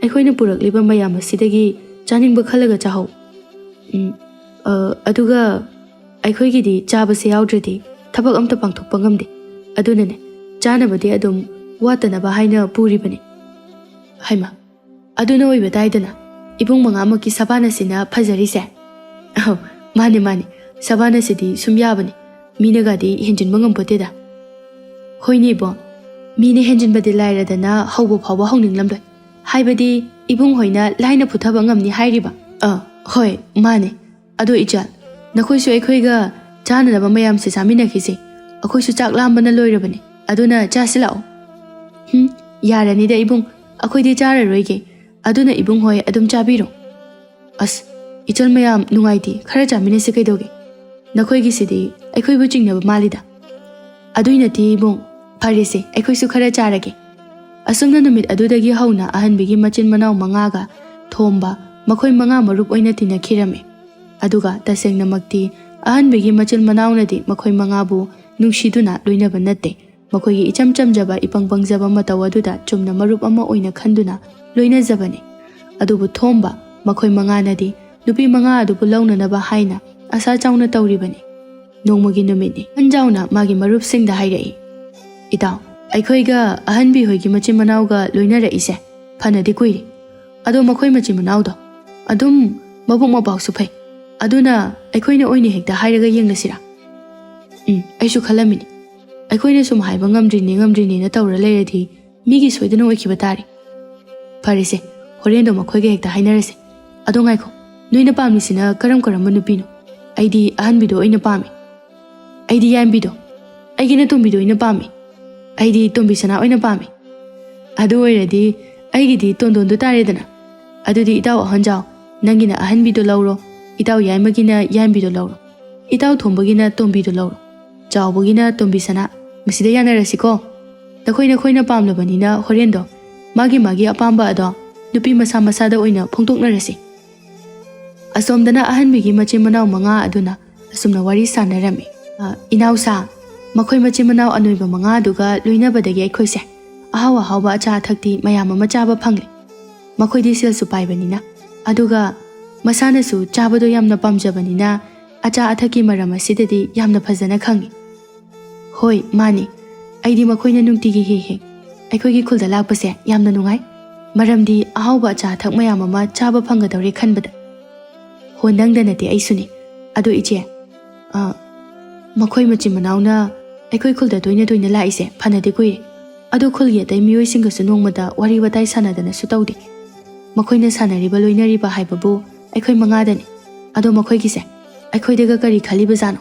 ꯑꯩꯈꯣꯏꯅ ꯄꯨꯔꯛꯂꯤꯕ ꯃꯌꯥꯝ ꯑꯁꯤꯗꯒꯤ ꯆꯥꯅꯤꯡꯕ ꯈꯜꯂꯒ ꯆꯥꯍꯧ꯫ ꯎꯝ, ꯑ, ꯑꯗꯨꯒ ꯑꯩꯈꯣꯏꯒꯤꯗꯤ ꯆꯥꯕꯁꯦ ꯌꯥꯎꯗ꯭ꯔꯗꯤ ꯊꯕꯛ ꯑꯝꯇ ꯄꯥꯡꯊꯣꯛꯄ ꯉꯝꯗꯦ꯫ ꯑꯗꯨꯅꯅꯦ, ꯆꯥꯅꯕꯗꯤ ꯑꯗꯨꯝ ꯋꯥꯠꯇꯅꯕ ꯍꯥꯏꯅ ꯄꯨꯔꯤꯕꯅꯤ꯫" "ꯍꯩꯃ, ꯑꯗꯨꯅ ꯑꯣꯏꯕ ꯇꯥꯏꯗꯅ, ꯏꯕꯨꯡ ꯃꯉꯥꯃꯛꯀꯤ ꯁꯕꯥꯅꯁꯤꯅ ꯐꯖꯔꯤꯁꯦ꯫" "ꯑꯧ, ꯃꯥꯅꯦ, ꯃꯥꯅꯦ, ꯁꯕꯥꯅꯁꯤꯗꯤ ꯁꯨꯝ ꯌꯥꯕꯅꯤ, ꯃꯤꯅꯒꯗꯤ ꯍꯦꯟꯖꯤꯟꯕ ꯉꯝꯄꯣꯠꯇꯦꯗ꯫" "ꯍꯣꯏꯅꯦ ꯏꯕꯣ, ꯃꯤꯅ ꯍꯦꯟꯖꯤꯟꯕꯗꯤ ꯂꯥꯏꯔꯗꯅ ꯍꯧꯕ ꯐꯥꯎꯕ ꯍꯧꯅꯤꯡꯂꯝꯂꯣꯏ꯫ ꯍꯥꯏꯕꯗꯤ ꯏꯕꯨꯡ ꯍꯣꯏꯅ ꯂꯥꯏꯅ ꯐꯨꯊꯕ ꯉꯝꯅꯤ ꯍꯥꯏꯔꯤꯕ꯫" "ꯑ, ꯍꯣꯏ, ꯃꯥꯅꯦ꯫ ꯑꯗꯣ ꯏꯆꯥ, ꯅꯈꯣꯏꯁꯨ ꯑꯩꯈꯣꯏꯒ ꯆꯥꯅꯅꯕ ꯃꯌꯥꯝꯁꯦ ꯆꯥꯃꯤꯟꯅꯈꯤꯁꯦ꯫ ꯑꯩꯈꯣꯏꯁꯨ ꯆꯥꯛ ꯂꯥꯝꯕꯅ ꯂꯣꯏꯔꯕꯅꯤ꯫" ꯑꯗꯨꯅ ꯆꯥꯁꯤ ꯂꯥꯛꯑꯣ꯫ "ꯍꯨꯝ, ꯌꯥꯔꯅꯤꯗ ꯏꯕꯨꯡ, ꯑꯩꯈꯣꯏꯗꯤ ꯆꯥꯔꯔꯣꯏꯒꯦ꯫ ꯑꯗꯨꯅ ꯏꯕꯨꯡ ꯍꯣꯏ ꯑꯗꯨꯝ ꯆꯥꯕꯤꯔꯣ꯫" "ꯑꯁ, ꯏꯆꯜ ꯃꯌꯥꯝ ꯅꯨꯡꯉꯥꯏꯇꯦ, ꯈꯔ ꯆꯥꯃꯤꯟꯅꯁꯤ ꯀꯩꯗꯧꯒꯦ? ꯅꯈꯣꯏꯒꯤꯁꯤꯗꯤ ꯑꯩꯈꯣꯏꯕꯨ ꯆꯤꯡꯅꯕ ꯃꯥꯜꯂꯤꯗ꯫" "ꯑꯗꯨꯏ ꯅꯠꯇꯦ ꯏꯕꯨꯡ, ꯐꯔꯦꯁꯦ, ꯑꯩꯈꯣꯏꯁꯨ ꯈꯔ ꯆꯥꯔꯒꯦ꯫" ꯑꯁꯨꯝꯅ ꯅꯨꯃꯤꯠ ꯑꯗꯨꯗꯒꯤ ꯍꯧꯅ ꯑꯍꯟꯕꯤꯒꯤ ꯃꯆꯤꯟ ꯃꯅꯥꯎ ꯃꯉꯥꯒ ꯊꯣꯝꯕ, ꯃꯈꯣꯏ ꯃꯉꯥ ꯃꯔꯨꯞ ꯑꯣꯏꯅ ꯇꯤꯟꯅꯈꯤꯔꯝꯃꯤ꯫ ꯑꯗꯨꯒ ꯇꯁꯦꯡꯅꯃꯛꯇꯤ ꯑꯍꯟꯕꯤꯒꯤ ꯃꯆꯤꯟ ꯃꯅꯥꯎꯅꯗꯤ ꯃꯈꯣꯏ ꯃꯉꯥꯕꯨ ꯅꯨꯡꯁꯤꯗꯨꯅ ꯂꯣꯏꯅꯕ ꯅꯠꯇꯦ꯫ ꯃꯈꯣꯏꯒꯤ ꯏꯆꯝ ꯆꯝꯖꯕ, ꯏꯄꯪ ꯄꯪꯖꯕ ꯃꯇꯧ ꯑꯗꯨꯗ ꯆꯨꯝꯅ ꯃꯔꯨꯞ ꯑꯃ ꯑꯣꯏꯅ ꯈꯟꯗꯨꯅ ꯂꯣꯏꯅꯖꯕꯅꯤ꯫ ꯑꯗꯨꯕꯨ ꯊꯣꯝꯕ, ꯃꯈꯣꯏ ꯃꯉꯥꯅꯗꯤ ꯅꯨꯄꯤ ꯃꯉꯥ ꯑꯗꯨꯕꯨ ꯂꯧꯅꯅꯕ ꯍꯥꯏꯅ ꯑꯁꯥ ꯆꯥꯎꯅ ꯇꯧꯔꯤꯕꯅꯤ꯫ ꯅꯣꯡꯃꯒꯤ ꯅꯨꯃꯤꯠꯅꯤ꯫ ꯑꯍꯟꯖꯥꯎꯅ ꯃꯥꯒꯤ ꯃꯔꯨꯞꯁꯤꯡꯗ ꯍꯥꯏꯔꯛꯏ, "ꯏꯇꯥꯎ, ꯑꯩꯈꯣꯏꯒ ꯑꯍꯟꯕꯤ ꯍꯣꯏꯒꯤ ꯃꯆꯤꯟ ꯃꯅꯥꯎꯒ ꯂꯣꯏꯅꯔꯛꯏꯁꯦ ꯐꯅꯗꯤ ꯀꯨꯏꯔꯦ꯫ ꯑꯗꯣ ꯃꯈꯣꯏ ꯃꯆꯤꯟ ꯃꯅꯥꯎꯗꯣ ꯑꯗꯨꯝ ꯃꯕꯨꯛ ꯃꯄꯥꯎꯁꯨ ꯐꯩ꯫ ꯑꯗꯨꯅ ꯑꯩꯈꯣꯏꯅ ꯑꯣꯏꯅ ꯍꯦꯛꯇ ꯍꯥꯏꯔꯒ ꯌꯦꯡꯂꯁꯤꯔꯥ?" "ꯎꯝ, ꯑꯩꯁꯨ ꯈꯜꯂꯝꯃꯤꯅꯤ꯫ ꯑꯩꯈꯣꯏꯅ ꯁꯨꯝ ꯍꯥꯏꯕ ꯉꯝꯗ꯭ꯔꯤꯅꯦ, ꯉꯝꯗ꯭ꯔꯤꯅꯦꯅ ꯇꯧꯔ ꯂꯩꯔꯗꯤ ꯃꯤꯒꯤ ꯁꯣꯏꯗꯅ ꯑꯣꯏꯈꯤꯕ ꯇꯥꯔꯦ꯫ ꯐꯔꯦꯁꯦ, ꯍꯣꯔꯦꯟꯗꯣ ꯃꯈꯣꯏꯒ ꯍꯦꯛꯇ ꯍꯥꯏꯅꯔꯁꯦ꯫ ꯑꯗꯣ ꯉꯥꯏꯈꯣ, ꯅꯣꯏꯅ ꯄꯥꯝꯃꯤꯁꯤꯅ ꯀꯔꯝ ꯀꯔꯝꯕ ꯅꯨꯄꯤꯅꯣ? ꯑꯩꯗꯤ ꯑꯍꯟꯕꯤꯗꯣ ꯑꯣꯏꯅ ꯄꯥꯝꯃꯤ꯫" "ꯑꯩꯗꯤ ꯌꯥꯏꯝꯕꯤꯗꯣ꯫" "ꯑꯩꯒꯤꯅ ꯇꯣꯝꯕꯤꯗꯣ ꯑꯣꯏꯅ ꯄꯥꯝꯃꯤ꯫" "ꯑꯩꯗꯤ ꯇꯣꯝꯕꯤ ꯁꯅꯥ ꯑꯣꯏꯅ ꯄꯥꯝꯃꯤ꯫" "ꯑꯗꯨ ꯑꯣꯏꯔꯗꯤ ꯑꯩꯒꯤꯗꯤ ꯇꯣꯟꯗꯣꯟꯗꯣ ꯇꯥꯔꯦꯗꯅ꯫ ꯑꯗꯨꯗꯤ ꯏꯇꯥꯎ ꯑꯍꯟꯖꯥꯎ, ꯅꯪꯒꯤꯅ ꯑꯍꯟꯕꯤꯗꯣ ꯂꯧꯔꯣ, ꯏꯇꯥꯎ ꯌꯥꯏꯃꯒꯤꯅ ꯌꯥꯏꯝꯕꯤꯗꯣ ꯂꯧꯔꯣ, ꯏꯇꯥꯎ ꯊꯣꯝꯕꯒꯤꯅ ꯇꯣꯝꯕꯤꯗꯣ ꯂꯧꯔꯣ, ꯆꯥꯎꯕꯒꯤꯅ ꯇꯣꯝꯕꯤ ꯁꯅꯥ꯫ ꯃꯁꯤꯗ ꯌꯥꯅꯔꯁꯤꯀꯣ꯫ ꯅꯈꯣꯏ ꯅꯈꯣꯏꯅ ꯄꯥꯝꯂꯕꯅꯤꯅ ꯍꯣꯔꯦꯟꯗꯣ ꯃꯥꯒꯤ ꯃꯥꯒꯤ ꯑꯄꯥꯝꯕ ꯑꯗꯣ ꯅꯨꯄꯤ ꯃꯁꯥ ꯃꯁꯥꯗ ꯑꯣꯏꯅ ꯐꯣꯡꯗꯣꯛꯅꯔꯁꯤ꯫" ꯑꯁꯣꯝꯗꯅ ꯑꯍꯟꯕꯤꯒꯤ ꯃꯆꯤꯟ ꯃꯅꯥꯎ ꯃꯉꯥ ꯑꯗꯨꯅ ꯑꯁꯨꯝꯅ ꯋꯥꯔꯤ ꯁꯥꯟꯅꯔꯝꯃꯤ꯫ "ꯑ, ꯏꯅꯥꯎꯁꯥ, ꯃꯈꯣꯏ ꯃꯆꯤꯟ ꯃꯅꯥꯎ ꯑꯅꯣꯏꯕ ꯃꯉꯥꯗꯨꯒ ꯂꯣꯏꯅꯕꯗꯒꯤ ꯑꯩꯈꯣꯏꯁꯦ ꯑꯍꯥꯎ ꯑꯍꯥꯎꯕ ꯑꯆꯥ ꯑꯊꯛꯇꯤ ꯃꯌꯥꯝ ꯑꯃ ꯆꯥꯕ ꯐꯪꯂꯦ꯫ ꯃꯈꯣꯏꯗꯤ ꯁꯦꯜꯁꯨ ꯄꯥꯏꯕꯅꯤꯅ, ꯑꯗꯨꯒ ꯃꯁꯥꯅꯁꯨ ꯆꯥꯕꯗꯣ ꯌꯥꯝꯅ ꯄꯥꯝꯖꯕꯅꯤꯅ ꯑꯆꯥ ꯑꯊꯛꯀꯤ ꯃꯔꯝ ꯑꯁꯤꯗꯗꯤ ꯌꯥꯝꯅ ꯐꯖꯅ ꯈꯪꯉꯤ꯫" "ꯍꯣꯏ, ꯃꯥꯅꯤ꯫ ꯑꯩꯗꯤ ꯃꯈꯣꯏꯅ ꯅꯨꯡꯇꯤꯒꯤ ꯍꯦꯛ ꯍꯦꯛ ꯑꯩꯈꯣꯏꯒꯤ ꯈꯨꯜꯗ ꯂꯥꯛꯄꯁꯦ ꯌꯥꯝꯅ ꯅꯨꯡꯉꯥꯏ꯫ ꯃꯔꯝꯗꯤ ꯑꯍꯥꯎꯕ ꯑꯆꯥ ꯑꯊꯛ ꯃꯌꯥꯝ ꯑꯃ ꯆꯥꯕ ꯐꯪꯒꯗꯧꯔꯦ ꯈꯟꯕꯗ꯫" "ꯍꯣ, ꯅꯪꯗ ꯅꯠꯇꯦ, ꯑꯩꯁꯨꯅꯤ꯫ ꯑꯗꯣ ꯏꯆꯦ, ꯑ, ꯃꯈꯣꯏ ꯃꯆꯤꯟ ꯃꯅꯥꯎꯅ ꯑꯩꯈꯣꯏ ꯈꯨꯜꯗ ꯇꯣꯏꯅ ꯇꯣꯏꯅ ꯂꯥꯛꯏꯁꯦ ꯐꯅꯗꯤ ꯀꯨꯏꯔꯦ꯫ ꯑꯗꯣ ꯈꯨꯜꯒꯤ ꯑꯇꯩ ꯃꯤꯑꯣꯏꯁꯤꯡꯒꯁꯨ ꯅꯣꯡꯃꯇ ꯋꯥꯔꯤ ꯋꯥꯇꯥꯏ ꯁꯥꯟꯅꯗꯅꯁꯨ ꯇꯧꯗꯦ꯫ ꯃꯈꯣꯏꯅ ꯁꯥꯟꯅꯔꯤꯕ ꯂꯣꯏꯅꯔꯤꯕ ꯍꯥꯏꯕꯕꯨ ꯑꯩꯈꯣꯏ ꯃꯉꯥꯗꯅꯤ꯫ ꯑꯗꯣ ꯃꯈꯣꯏꯒꯤꯁꯦ ꯑꯩꯈꯣꯏꯗꯒ ꯀꯔꯤ ꯈꯜꯂꯤꯕꯖꯥꯠꯅꯣ?"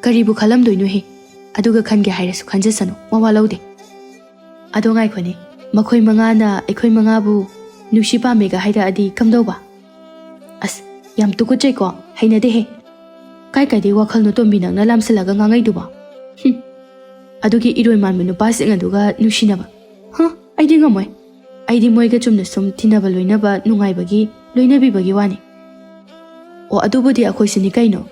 "ꯀꯔꯤꯕꯨ ꯈꯜꯂꯝꯗꯣꯏꯅꯣꯍꯦ? ꯑꯗꯨꯒ ꯈꯟꯒꯦ ꯍꯥꯏꯔꯁꯨ ꯈꯟꯖꯁꯅꯨ, ꯃꯋꯥ ꯂꯧꯗꯦ꯫ ꯑꯗꯣ ꯉꯥꯏꯈꯣꯅꯦ, ꯃꯈꯣꯏ ꯃꯉꯥꯅ ꯑꯩꯈꯣꯏ ꯃꯉꯥꯕꯨ ꯅꯨꯡꯁꯤ ꯄꯥꯝꯃꯦꯒ ꯍꯥꯏꯔꯛꯑꯗꯤ ꯀꯝꯗꯧꯕ? ꯑꯁ, ꯌꯥꯝ ꯇꯨꯀꯠꯆꯩꯀꯣ, ꯍꯩꯅꯗꯦꯍꯦ꯫ ꯀꯥꯏ ꯀꯥꯏꯗꯩ ꯋꯥꯈꯜꯅꯣ ꯇꯣꯝꯕꯤ ꯅꯪꯅ ꯂꯥꯝꯁꯤꯜꯂꯒ ꯉꯥꯡꯉꯩꯗꯨꯕꯣ? ꯍꯨꯝ꯫ ꯑꯗꯨꯒꯤ ꯏꯔꯣꯏ ꯃꯥꯟꯕ ꯅꯨꯄꯥꯁꯤꯡ ꯑꯗꯨꯒ ꯅꯨꯡꯁꯤꯅꯕ? ꯍꯥ? ꯑꯩꯗꯤ ꯉꯝꯃꯣꯏ꯫ ꯑꯩꯗꯤ ꯃꯣꯏꯒ ꯆꯨꯝꯅ ꯁꯨꯝ ꯇꯤꯟꯅꯕ ꯂꯣꯏꯅꯕ ꯅꯨꯡꯉꯥꯏꯕꯒꯤ, ꯂꯣꯏꯅꯕꯤꯕꯒꯤ ꯋꯥꯅꯤ꯫ ꯑꯣ, ꯑꯗꯨꯕꯨꯗꯤ ꯑꯩꯈꯣꯏꯁꯨꯅꯤ ꯀꯩꯅꯣ꯫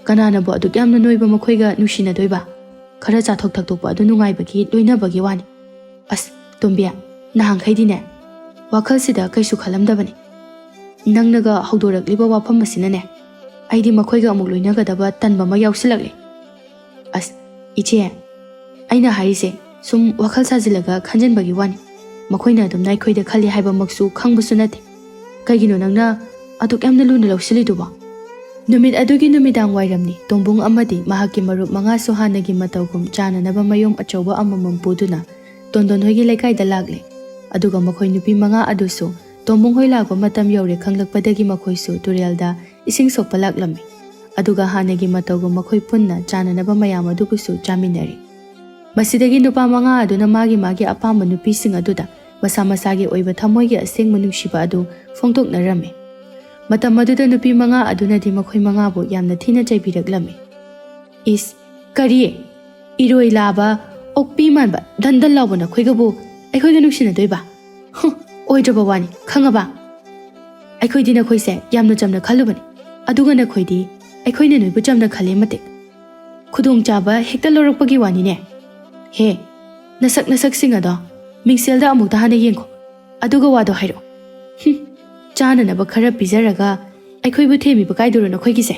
ꯀꯅꯥꯅꯕꯨ ꯑꯗꯨꯛ ꯌꯥꯝꯅ ꯅꯣꯏꯕ ꯃꯈꯣꯏꯒ ꯅꯨꯡꯁꯤꯅꯗꯣꯏꯕ? ꯈꯔ ꯆꯥꯊꯣꯛ ꯊꯛꯇꯣꯛꯄ ꯑꯗꯨ ꯅꯨꯡꯉꯥꯏꯕꯒꯤ, ꯂꯣꯏꯅꯕꯒꯤ ꯋꯥꯅꯤ꯫ ꯑꯁ, ꯇꯣꯝꯕꯤ, ꯅꯍꯥꯟꯈꯩꯗꯤꯅꯦ, ꯋꯥꯈꯜꯁꯤꯗ ꯀꯩꯁꯨ ꯈꯜꯂꯝꯗꯕꯅꯤ꯫ ꯅꯪꯅꯒ ꯍꯧꯗꯣꯔꯛꯂꯤꯕ ꯋꯥꯐꯝ ꯑꯁꯤꯅꯅꯦ, ꯑꯩꯗꯤ ꯃꯈꯣꯏꯒ ꯑꯃꯨꯛ ꯂꯣꯏꯅꯒꯗꯕ ꯇꯟꯕ ꯑꯃ ꯌꯥꯎꯁꯤꯜꯂꯛꯂꯦ꯫ ꯑꯁ, ꯏꯆꯦ, ꯑꯩꯅ ꯍꯥꯏꯔꯤꯁꯦ ꯁꯨꯝ ꯋꯥꯈꯜ ꯁꯥꯖꯤꯜꯂꯒ ꯈꯟꯖꯟꯕꯒꯤ ꯋꯥꯅꯤ꯫ ꯃꯈꯣꯏꯅ ꯑꯗꯨꯝꯅ ꯑꯩꯈꯣꯏꯗ ꯈꯜꯂꯤ ꯍꯥꯏꯕꯃꯛꯁꯨ ꯈꯪꯕꯁꯨ ꯅꯠꯇꯦ꯫ ꯀꯩꯒꯤꯅꯣ ꯅꯪꯅ ꯑꯗꯨꯛ ꯌꯥꯝꯅ ꯂꯨꯅ ꯂꯧꯁꯤꯜꯂꯤꯗꯨꯕꯣ? ꯅꯨꯃꯤꯠ ꯑꯗꯨꯒꯤ ꯅꯨꯃꯤꯗꯥꯡ ꯋꯥꯏꯔꯝꯅꯤ꯫ ꯇꯣꯝꯕꯨꯡ ꯑꯃꯗꯤ ꯃꯍꯥꯛꯀꯤ ꯃꯔꯨꯞ ꯃꯉꯥꯁꯨ ꯍꯥꯟꯅꯒꯤ ꯃꯇꯧꯒꯨꯝ ꯆꯥꯅꯅꯕ ꯃꯌꯣꯝ ꯑꯆꯧꯕ ꯑꯃꯃꯝ ꯄꯨꯗꯨꯅ ꯇꯣꯟꯗꯣꯟ ꯍꯣꯏꯒꯤ ꯂꯩꯀꯥꯏꯗ ꯂꯥꯛꯂꯦ꯫ ꯑꯗꯨꯒ ꯃꯈꯣꯏ ꯅꯨꯄꯤ ꯃꯉꯥ ꯑꯗꯨꯁꯨ ꯇꯣꯝꯕꯨꯡ ꯍꯣꯏ ꯂꯥꯛꯄ ꯃꯇꯝ ꯌꯧꯔꯦ ꯈꯪꯂꯛꯄꯗꯒꯤ ꯃꯈꯣꯏꯁꯨ ꯇꯨꯔꯦꯜꯗ ꯏꯁꯤꯡ ꯁꯣꯛꯄ ꯂꯥꯛꯂꯝꯃꯤ꯫ ꯑꯗꯨꯒ ꯍꯥꯟꯅꯒꯤ ꯃꯇꯧꯒꯨꯝ ꯃꯈꯣꯏ ꯄꯨꯟꯅ ꯆꯥꯅꯅꯕ ꯃꯌꯥꯝ ꯑꯗꯨꯕꯨꯁꯨ ꯆꯥꯃꯤꯟꯅꯔꯤ꯫ ꯃꯁꯤꯗꯒꯤ ꯅꯨꯄꯥ ꯃꯉꯥ ꯑꯗꯨꯅ ꯃꯥꯒꯤ ꯃꯥꯒꯤ ꯑꯄꯥꯝꯕ ꯅꯨꯄꯤꯁꯤꯡ ꯑꯗꯨꯗ ꯃꯁꯥ ꯃꯁꯥꯒꯤ ꯑꯣꯏꯕ ꯊꯃꯣꯏꯒꯤ ꯑꯁꯦꯡꯕ ꯅꯨꯡꯁꯤꯕ ꯑꯗꯨ ꯐꯣꯡꯗꯣꯛꯅꯔꯝꯃꯤ꯫ ꯃꯇꯝ ꯑꯗꯨꯗ ꯅꯨꯄꯤ ꯃꯉꯥ ꯑꯗꯨꯅꯗꯤ ꯃꯈꯣꯏ ꯃꯉꯥꯕꯨ ꯌꯥꯝꯅ ꯊꯤꯅ ꯆꯩꯕꯤꯔꯛꯂꯝꯃꯤ꯫ "ꯏꯁ, ꯀꯔꯤ? ꯏꯔꯣꯏ ꯂꯥꯕ, ꯑꯣꯛꯄꯤ ꯃꯥꯟꯕ, ꯗꯟ ꯗꯟ ꯂꯥꯎꯕ ꯅꯈꯣꯏꯒꯕꯨ ꯑꯩꯈꯣꯏꯒ ꯅꯨꯡꯁꯤꯅꯗꯣꯏꯕ? ꯍꯨ, ꯑꯣꯏꯗ꯭ꯔꯕ ꯋꯥꯅꯤ, ꯈꯪꯉꯕ? ꯑꯩꯈꯣꯏꯗꯤ ꯅꯈꯣꯏꯁꯦ ꯌꯥꯝꯅ ꯆꯝꯅ ꯈꯜꯂꯨꯕꯅꯤ, ꯑꯗꯨꯒ ꯅꯈꯣꯏꯗꯤ ꯑꯩꯈꯣꯏꯅ ꯅꯣꯏꯕꯨ ꯆꯝꯅ ꯈꯜꯂꯦ ꯃꯇꯤꯛ꯫ ꯈꯨꯗꯣꯡꯆꯥꯕ ꯍꯦꯛꯇ ꯂꯧꯔꯛꯄꯒꯤ ꯋꯥꯅꯤꯅꯦ꯫ ꯍꯦ, ꯅꯁꯛ ꯅꯁꯛꯁꯤꯡ ꯑꯗꯣ ꯃꯤꯡꯁꯦꯜꯗ ꯑꯃꯨꯛꯇ ꯍꯥꯟꯅ ꯌꯦꯡꯈꯣ, ꯑꯗꯨꯒ ꯋꯥꯗꯣ ꯍꯥꯏꯔꯛꯑꯣ꯫ ꯍꯨꯝ, ꯆꯥꯅꯅꯕ ꯈꯔ ꯄꯤꯖꯔꯒ ꯑꯩꯈꯣꯏꯕꯨ ꯊꯦꯝꯃꯤꯕ ꯀꯥꯏꯗꯨꯔꯣ ꯅꯈꯣꯏꯒꯤꯁꯦ?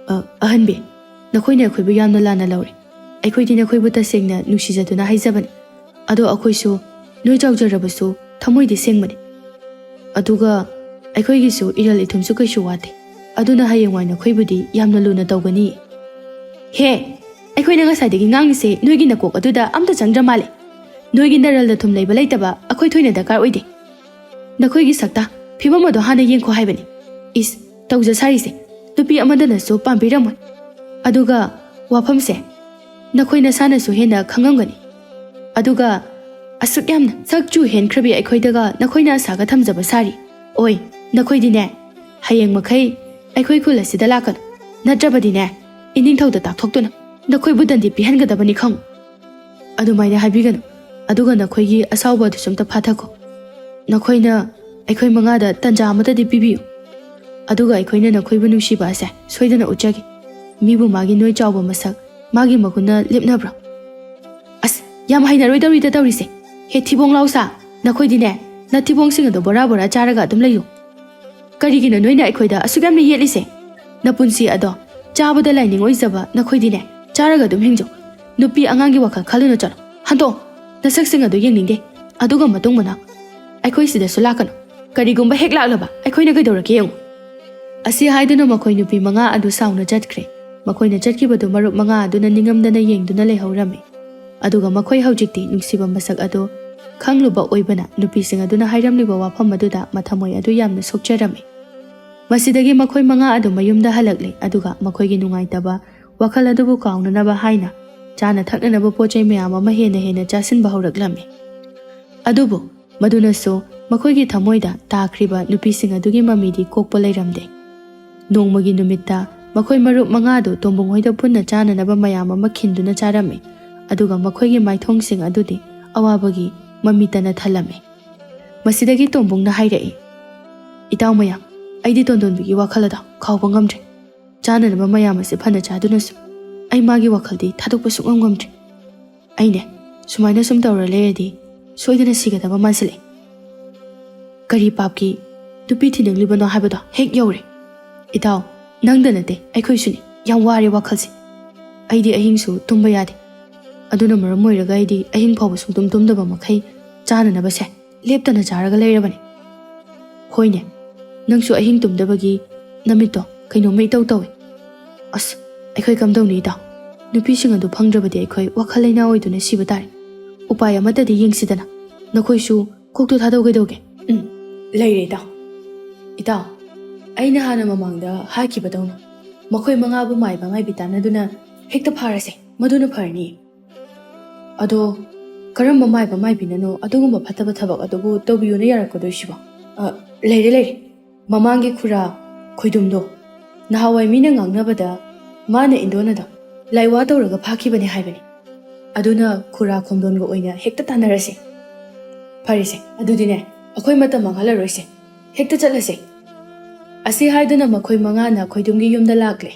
ꯑ, ꯑꯍꯟꯕꯤ, ꯅꯈꯣꯏꯅ ꯑꯩꯈꯣꯏꯕꯨ ꯌꯥꯝꯅ ꯂꯥꯟꯅ ꯂꯧꯔꯦ꯫ ꯑꯩꯈꯣꯏꯗꯤ ꯅꯈꯣꯏꯕꯨ ꯇꯁꯦꯡꯅ ꯅꯨꯡꯁꯤꯖꯗꯨꯅ ꯍꯥꯏꯖꯕꯅꯤ꯫ ꯑꯗꯣ ꯑꯩꯈꯣꯏꯁꯨ ꯅꯣꯏ ꯆꯥꯎꯖꯔꯕꯁꯨ ꯊꯃꯣꯏꯗꯤ ꯁꯦꯡꯕꯅꯤ꯫ ꯑꯗꯨꯒ ꯑꯩꯈꯣꯏꯒꯤꯁꯨ ꯏꯔꯜ ꯏꯊꯨꯝꯁꯨ ꯀꯩꯁꯨ ꯋꯥꯠꯇꯦ꯫ ꯑꯗꯨꯅ ꯍꯌꯦꯡꯋꯥꯏ ꯅꯈꯣꯏꯕꯨꯗꯤ ꯌꯥꯝꯅ ꯂꯨꯅ ꯇꯧꯒꯅꯤ꯫" "ꯍꯦ, ꯑꯩꯈꯣꯏꯅ ꯉꯁꯥꯏꯗꯒꯤ ꯉꯥꯡꯉꯤꯁꯦ ꯅꯣꯏꯒꯤ ꯅꯀꯣꯛ ꯑꯗꯨꯗ ꯑꯝꯇ ꯆꯪꯗ꯭ꯔ ꯃꯥꯜꯂꯦ꯫ ꯅꯣꯏꯒꯤ ꯅꯔꯜꯗ ꯊꯨꯝ ꯂꯩꯕ ꯂꯩꯇꯕ ꯑꯩꯈꯣꯏ ꯊꯣꯏꯅ ꯗꯔꯀꯥꯔ ꯑꯣꯏꯗꯦ꯫ ꯅꯈꯣꯏꯒꯤ ꯁꯛꯇ ꯐꯤꯕꯝ ꯑꯗꯣ ꯍꯥꯟꯅ ꯌꯦꯡꯈꯣ ꯍꯥꯏꯕꯅꯤ꯫ ꯏꯁ, ꯇꯧꯖ ꯁꯥꯔꯤꯁꯦ ꯅꯨꯄꯤ ꯑꯃꯗꯅꯁꯨ ꯄꯥꯝꯕꯤꯔꯝꯃꯣꯏ꯫ ꯑꯗꯨꯒ ꯋꯥꯐꯝꯁꯦ, ꯅꯈꯣꯏ ꯅꯁꯥꯅꯁꯨ ꯍꯦꯟꯅ ꯈꯪꯉꯝꯒꯅꯤ꯫ ꯑꯗꯨꯒ ꯑꯁꯨꯛ ꯌꯥꯝꯅ ꯁꯛ ꯆꯨ ꯍꯦꯟꯈ꯭ꯔꯕꯤ ꯑꯩꯈꯣꯏꯗꯒ ꯅꯈꯣꯏꯅ ꯑꯁꯥꯒ ꯊꯝꯖꯕ ꯁꯥꯔꯤ꯫ ꯑꯣꯏ, ꯅꯈꯣꯏꯗꯤꯅꯦ, ꯍꯌꯦꯡ ꯃꯈꯩ ꯑꯩꯈꯣꯏ ꯈꯨꯜ ꯑꯁꯤꯗ ꯂꯥꯛꯀꯅꯨ, ꯅꯠꯇ꯭ꯔꯕꯗꯤꯅꯦ, ꯏꯅꯤꯡꯊꯧꯗ ꯇꯥꯛꯊꯣꯛꯇꯨꯅ ꯅꯈꯣꯏꯕꯨ ꯗꯟꯗꯤ ꯄꯤꯍꯟꯒꯗꯕꯅꯤ ꯈꯪꯉꯨ꯫ ꯑꯗꯨꯃꯥꯏꯅ ꯍꯥꯏꯕꯤꯒꯅꯨ꯫ ꯑꯗꯨꯒ ꯅꯈꯣꯏꯒꯤ ꯑꯁꯥꯎꯕ ꯑꯗꯨꯁꯨ ꯑꯝꯇ ꯐꯥꯊꯈꯣ꯫ ꯅꯈꯣꯏꯅ ꯑꯩꯈꯣꯏ ꯃꯉꯥꯗ ꯇꯟꯖꯥ ꯑꯃꯠꯇꯗꯤ ꯄꯤꯕꯤꯌꯨ꯫ ꯑꯗꯨꯒ ꯑꯩꯈꯣꯏꯅ ꯅꯈꯣꯏꯕꯨ ꯅꯨꯡꯁꯤꯕ ꯑꯁꯦ ꯁꯣꯏꯗꯅ ꯎꯠꯆꯒꯦ꯫ ꯃꯤꯕꯨ ꯃꯥꯒꯤ ꯅꯣꯏ ꯆꯥꯎꯕ ꯃꯁꯛ ꯃꯥꯒꯤ ꯃꯒꯨꯟꯅ ꯂꯦꯞꯅꯕ꯭ꯔꯣ? ꯑꯁ, ꯌꯥꯝ ꯍꯩꯅꯔꯣꯏꯗꯧꯔꯤꯗ ꯇꯧꯔꯤꯁꯦ꯫ ꯍꯦ ꯊꯤꯕꯣꯡ ꯂꯥꯎꯁꯥ, ꯅꯈꯣꯏꯗꯤꯅꯦ, ꯅꯊꯤꯕꯣꯡꯁꯤꯡ ꯑꯗꯣ ꯕꯣꯔꯥ ꯕꯣꯔꯥ ꯆꯥꯔꯒ ꯑꯗꯨꯝ ꯂꯩꯌꯨ꯫ ꯀꯔꯤꯒꯤꯅꯣ ꯅꯣꯏꯅ ꯑꯩꯈꯣꯏꯗ ꯑꯁꯨꯛ ꯌꯥꯝꯅ ꯌꯦꯠꯂꯤꯁꯦ? ꯅꯄꯨꯟꯁꯤ ꯑꯗꯣ ꯆꯥꯕꯗ ꯂꯥꯏꯅꯤꯡ ꯑꯣꯏꯖꯕ ꯅꯈꯣꯏꯗꯤꯅꯦ, ꯆꯥꯔꯒ ꯑꯗꯨꯝ ꯍꯤꯡꯖꯧ꯫ ꯅꯨꯄꯤ ꯑꯉꯥꯡꯒꯤ ꯋꯥꯈꯜ ꯈꯜꯂꯨꯅꯨ, ꯆꯠꯂꯣ, ꯍꯟꯗꯣꯛꯑꯣ꯫ ꯅꯁꯛꯁꯤꯡ ꯑꯗꯨ ꯌꯦꯡꯅꯤꯡꯗꯦ꯫ ꯑꯗꯨꯒ ꯃꯇꯨꯡ ꯃꯅꯥꯎ ꯑꯩꯈꯣꯏ ꯁꯤꯗꯁꯨ ꯂꯥꯛꯀꯅꯨ꯫ ꯀꯔꯤꯒꯨꯝꯕ ꯍꯦꯛ ꯂꯥꯛꯂꯕ ꯑꯩꯈꯣꯏꯅ ꯀꯩꯗꯧꯔꯛꯀꯦ ꯌꯦꯡꯉꯨ꯫ ꯑꯁꯤ ꯍꯥꯏꯗꯨꯅ ꯃꯈꯣꯏ ꯅꯨꯄꯤ ꯃꯉꯥ ꯑꯗꯨ ꯁꯥꯎꯅ ꯆꯠꯈ꯭ꯔꯦ꯫ ꯃꯈꯣꯏꯅ ꯆꯠꯈꯤꯕꯗꯨ ꯃꯔꯨꯞ ꯃꯉꯥ ꯑꯗꯨꯅ ꯅꯤꯡꯉꯝꯗꯅ ꯌꯦꯡꯗꯨꯅ ꯂꯩꯍꯧꯔꯝꯃꯤ꯫ ꯑꯗꯨꯒ ꯃꯈꯣꯏ ꯍꯧꯖꯤꯛꯇꯤ ꯅꯨꯡꯁꯤꯕ ꯃꯁꯛ ꯑꯗꯨ ꯈꯪꯂꯨꯕ ꯑꯣꯏꯕꯅ ꯅꯨꯄꯤꯁꯤꯡ ꯑꯗꯨꯅ ꯍꯥꯏꯔꯝꯂꯤꯕ ꯋꯥꯐꯝ ꯑꯗꯨꯗ ꯃꯊꯃꯣꯏ ꯑꯗꯨ ꯌꯥꯝꯅ ꯁꯣꯛꯆꯔꯝꯃꯤ꯫ ꯃꯁꯤꯗꯒꯤ ꯃꯈꯣꯏ ꯃꯉꯥ ꯑꯗꯨ ꯃꯌꯨꯝꯗ ꯍꯜꯂꯛꯂꯦ, ꯑꯗꯨꯒ ꯃꯈꯣꯏꯒꯤ ꯅꯨꯡꯉꯥꯏꯇꯕ ꯋꯥꯈꯜ ꯑꯗꯨꯕꯨ ꯀꯥꯎꯅꯅꯕ ꯍꯥꯏꯅ ꯆꯥꯅ ꯊꯛꯅꯅꯕ ꯄꯣꯠ ꯆꯩ ꯃꯌꯥꯝ ꯑꯃ ꯍꯦꯟꯅ ꯍꯦꯟꯅ ꯆꯥꯁꯤꯟꯕ ꯍꯧꯔꯛꯂꯝꯃꯤ꯫ ꯑꯗꯨꯕꯨ ꯃꯗꯨꯅꯁꯨ ꯃꯈꯣꯏꯒꯤ ꯊꯃꯣꯏꯗ ꯇꯥꯈ꯭ꯔꯤꯕ ꯅꯨꯄꯤꯁꯤꯡ ꯑꯗꯨꯒꯤ ꯃꯃꯤꯗꯤ ꯀꯣꯛꯄ ꯂꯩꯔꯝꯗꯦ꯫ ꯅꯣꯡꯃꯒꯤ ꯅꯨꯃꯤꯠꯇ ꯃꯈꯣꯏ ꯃꯔꯨꯞ ꯃꯉꯥꯗꯨ ꯇꯣꯝꯕꯨꯡ ꯍꯣꯏꯗ ꯄꯨꯟꯅ ꯆꯥꯅꯅꯕ ꯃꯌꯥꯝ ꯑꯃ ꯈꯤꯟꯗꯨꯅ ꯆꯥꯔꯝꯃꯤ, ꯑꯗꯨꯒ ꯃꯈꯣꯏꯒꯤ ꯃꯥꯏꯊꯣꯡꯁꯤꯡ ꯑꯗꯨꯗꯤ ꯑꯋꯥꯕꯒꯤ ꯃꯃꯤꯇꯅ ꯊꯜꯂꯝꯃꯤ꯫ ꯃꯁꯤꯗꯒꯤ ꯇꯣꯝꯕꯨꯡꯅ ꯍꯥꯏꯔꯛꯏ, "ꯏꯇꯥꯎ ꯃꯌꯥꯝ, ꯑꯩꯗꯤ ꯇꯣꯟꯗꯣꯟꯕꯤꯒꯤ ꯋꯥꯈꯜ ꯑꯗꯣ ꯀꯥꯎꯕ ꯉꯝꯗ꯭ꯔꯦ꯫ ꯆꯥꯅꯅꯕ ꯃꯌꯥꯝ ꯑꯁꯤ ꯐꯅ ꯆꯥꯗꯨꯅꯁꯨ ꯑꯩ ꯃꯥꯒꯤ ꯋꯥꯈꯜꯗꯤ ꯊꯥꯗꯣꯛꯄ ꯁꯨꯡꯉꯝ ꯉꯝꯗ꯭ꯔꯦ꯫ ꯑꯩꯅꯦ, ꯁꯨꯃꯥꯏꯅ ꯁꯨꯝ ꯇꯧꯔ ꯂꯩꯔꯗꯤ ꯁꯣꯏꯗꯅ ꯁꯤꯒꯗꯕ ꯃꯥꯟꯁꯤꯜꯂꯛꯑꯦ꯫ ꯀꯔꯤ ꯄꯥꯞꯀꯤ ꯅꯨꯄꯤ ꯊꯤꯅꯤꯡꯂꯤꯕꯅꯣ ꯍꯥꯏꯕꯗꯣ ꯍꯦꯛ ꯌꯧꯔꯦ꯫ ꯏꯇꯥꯎ, ꯅꯪꯗ ꯅꯠꯇꯦ, ꯑꯩꯈꯣꯏꯁꯨꯅꯤ꯫ ꯌꯥꯝ ꯋꯥꯔꯦ ꯋꯥꯈꯜꯁꯦ꯫ ꯑꯩꯗꯤ ꯑꯍꯤꯡꯁꯨ ꯇꯨꯝꯕ ꯌꯥꯗꯦ꯫ ꯑꯗꯨꯅ ꯃꯔꯝ ꯑꯣꯏꯔꯒ ꯑꯩꯗꯤ ꯑꯍꯤꯡ ꯐꯥꯎꯕ ꯁꯨꯡꯇꯨꯝ ꯇꯨꯝꯗꯕ ꯃꯈꯩ ꯆꯥꯅꯅꯕꯁꯦ ꯂꯦꯞꯇꯅ ꯆꯥꯔꯒ ꯂꯩꯔꯕꯅꯤ꯫ ꯍꯣꯏꯅꯦ, ꯅꯪꯁꯨ ꯑꯍꯤꯡ ꯇꯨꯝꯗꯕꯒꯤ ꯅꯃꯤꯠꯇꯣ ꯀꯩꯅꯣꯝꯃ ꯏꯇꯧ ꯇꯧꯏ꯫ ꯑꯁ, ꯑꯩꯈꯣꯏ ꯀꯝꯗꯧꯅꯤ ꯏꯇꯥꯎ? ꯅꯨꯄꯤꯁꯤꯡ ꯑꯗꯨ ꯐꯪꯗ꯭ꯔꯕꯗꯤ ꯑꯩꯈꯣꯏ ꯋꯥꯈꯜ ꯂꯩꯅꯥ ꯑꯣꯏꯗꯨꯅ ꯁꯤꯕ ꯇꯥꯔꯦ꯫ ꯎꯄꯥꯏ ꯑꯃꯠꯇꯗꯤ ꯌꯦꯡꯁꯤꯗꯅ꯫ ꯅꯈꯣꯏꯁꯨ ꯀꯣꯛꯇꯣ ꯊꯥꯗꯧ ꯀꯩꯗꯧꯒꯦ?" "ꯎꯝ, ꯂꯩꯔꯦ ꯏꯇꯥꯎ꯫ ꯏꯇꯥꯎ, ꯑꯩꯅ ꯍꯥꯟꯅ ꯃꯃꯥꯡꯗ ꯍꯥꯏꯈꯤꯕꯗꯧꯅ ꯃꯈꯣꯏ ꯃꯉꯥꯕꯨ ꯃꯥꯏꯕ ꯃꯥꯏꯕꯤ ꯇꯥꯟꯅꯗꯨꯅ ꯍꯦꯛꯇ ꯐꯥꯔꯁꯦ꯫ ꯃꯗꯨꯅ ꯐꯔꯅꯤ꯫ ꯑꯗꯣ ꯀꯔꯝꯕ ꯃꯥꯏꯕ ꯃꯥꯏꯕꯤꯅꯅꯣ ꯑꯗꯨꯒꯨꯝꯕ ꯐꯠꯇꯕ ꯊꯕꯛ ꯑꯗꯨꯕꯨ ꯇꯧꯕꯤꯌꯨꯅ ꯌꯥꯔꯛꯀꯗꯣꯏꯁꯤꯕꯣ? ꯑ, ꯂꯩꯔꯦ, ꯂꯩꯔꯦ꯫ ꯃꯃꯥꯡꯒꯤ ꯈꯨꯔꯥ ꯈꯣꯏꯗꯨꯝꯗꯣ, ꯅꯍꯥꯟꯋꯥꯏ ꯃꯤꯅ ꯉꯥꯡꯅꯕꯗ ꯃꯥꯅ ꯏꯟꯗꯣꯟ ꯑꯗꯣ ꯂꯥꯏꯋꯥ ꯇꯧꯔꯒ ꯐꯥꯈꯤꯕꯅꯦ ꯍꯥꯏꯕꯅꯤ꯫ ꯑꯗꯨꯅ ꯈꯨꯔꯥ ꯈꯣꯝꯗꯣꯟꯒ ꯑꯣꯏꯅ ꯍꯦꯛꯇ ꯇꯥꯟꯅꯔꯁꯦ꯫ ꯐꯔꯦꯁꯦ, ꯑꯗꯨꯗꯤꯅꯦ, ꯑꯩꯈꯣꯏ ꯃꯇꯝ ꯃꯥꯡꯍꯜꯂꯔꯣꯏꯁꯦ, ꯍꯦꯛꯇ ꯆꯠꯂꯁꯦ꯫ ꯑꯁꯤ ꯍꯥꯏꯗꯨꯅ ꯃꯈꯣꯏ ꯃꯉꯥꯅ ꯈꯣꯏꯗꯨꯝꯒꯤ ꯌꯨꯝꯗ ꯂꯥꯛꯂꯦ꯫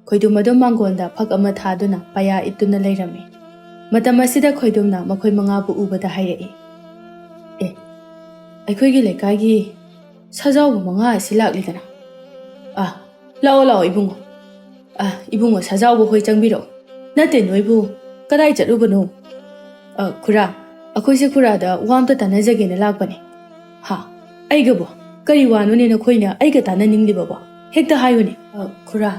ꯈꯣꯏꯗꯨꯝ ꯑꯗꯨ ꯃꯥꯡꯒꯣꯟꯗ ꯐꯛ ꯑꯃ ꯊꯥꯗꯨꯅ ꯄꯌꯥ ꯏꯠꯇꯨꯅ ꯂꯩꯔꯝꯃꯤ꯫ ꯃꯇꯝ ꯑꯁꯤꯗ ꯈꯣꯏꯗꯨꯝꯅ ꯃꯈꯣꯏ ꯃꯉꯥꯕꯨ ꯎꯕꯗ ꯍꯥꯏꯔꯛꯏ, "ꯑꯦ, ꯑꯩꯈꯣꯏꯒꯤ ꯂꯩꯀꯥꯏꯒꯤ ꯁꯖꯥꯎꯕ ꯃꯉꯥ ꯑꯁꯤ ꯂꯥꯛꯂꯤꯗꯅ? ꯑꯥ, ꯂꯥꯛꯑꯣ, ꯂꯥꯛꯑꯣ ꯏꯕꯨꯡꯉꯣ꯫ ꯑꯥ, ꯏꯕꯨꯡꯉꯣ ꯁꯖꯥꯎꯕ ꯍꯣꯏ ꯆꯪꯕꯤꯔꯛꯑꯣ꯫ ꯅꯠꯇꯦ, ꯅꯣꯏꯕꯨ ꯀꯗꯥꯏ ꯆꯠꯂꯨꯕꯅꯣ?" "ꯑ, ꯈꯨꯔꯥ, ꯑꯩꯈꯣꯏꯁꯦ ꯈꯨꯔꯥꯗ ꯋꯥ ꯑꯝꯇ ꯇꯥꯟꯅꯖꯒꯦꯅ ꯂꯥꯛꯄꯅꯦ꯫" "ꯍꯥ? ꯑꯩꯒꯕꯨ? ꯀꯔꯤ ꯋꯥꯅꯣꯅꯦ ꯅꯈꯣꯏꯅ ꯑꯩꯒ ꯇꯥꯟꯅꯅꯤꯡꯂꯤꯕꯕꯣ? ꯍꯦꯛꯇ ꯍꯥꯏꯌꯨꯅꯦ꯫" "ꯑ, ꯈꯨꯔꯥ,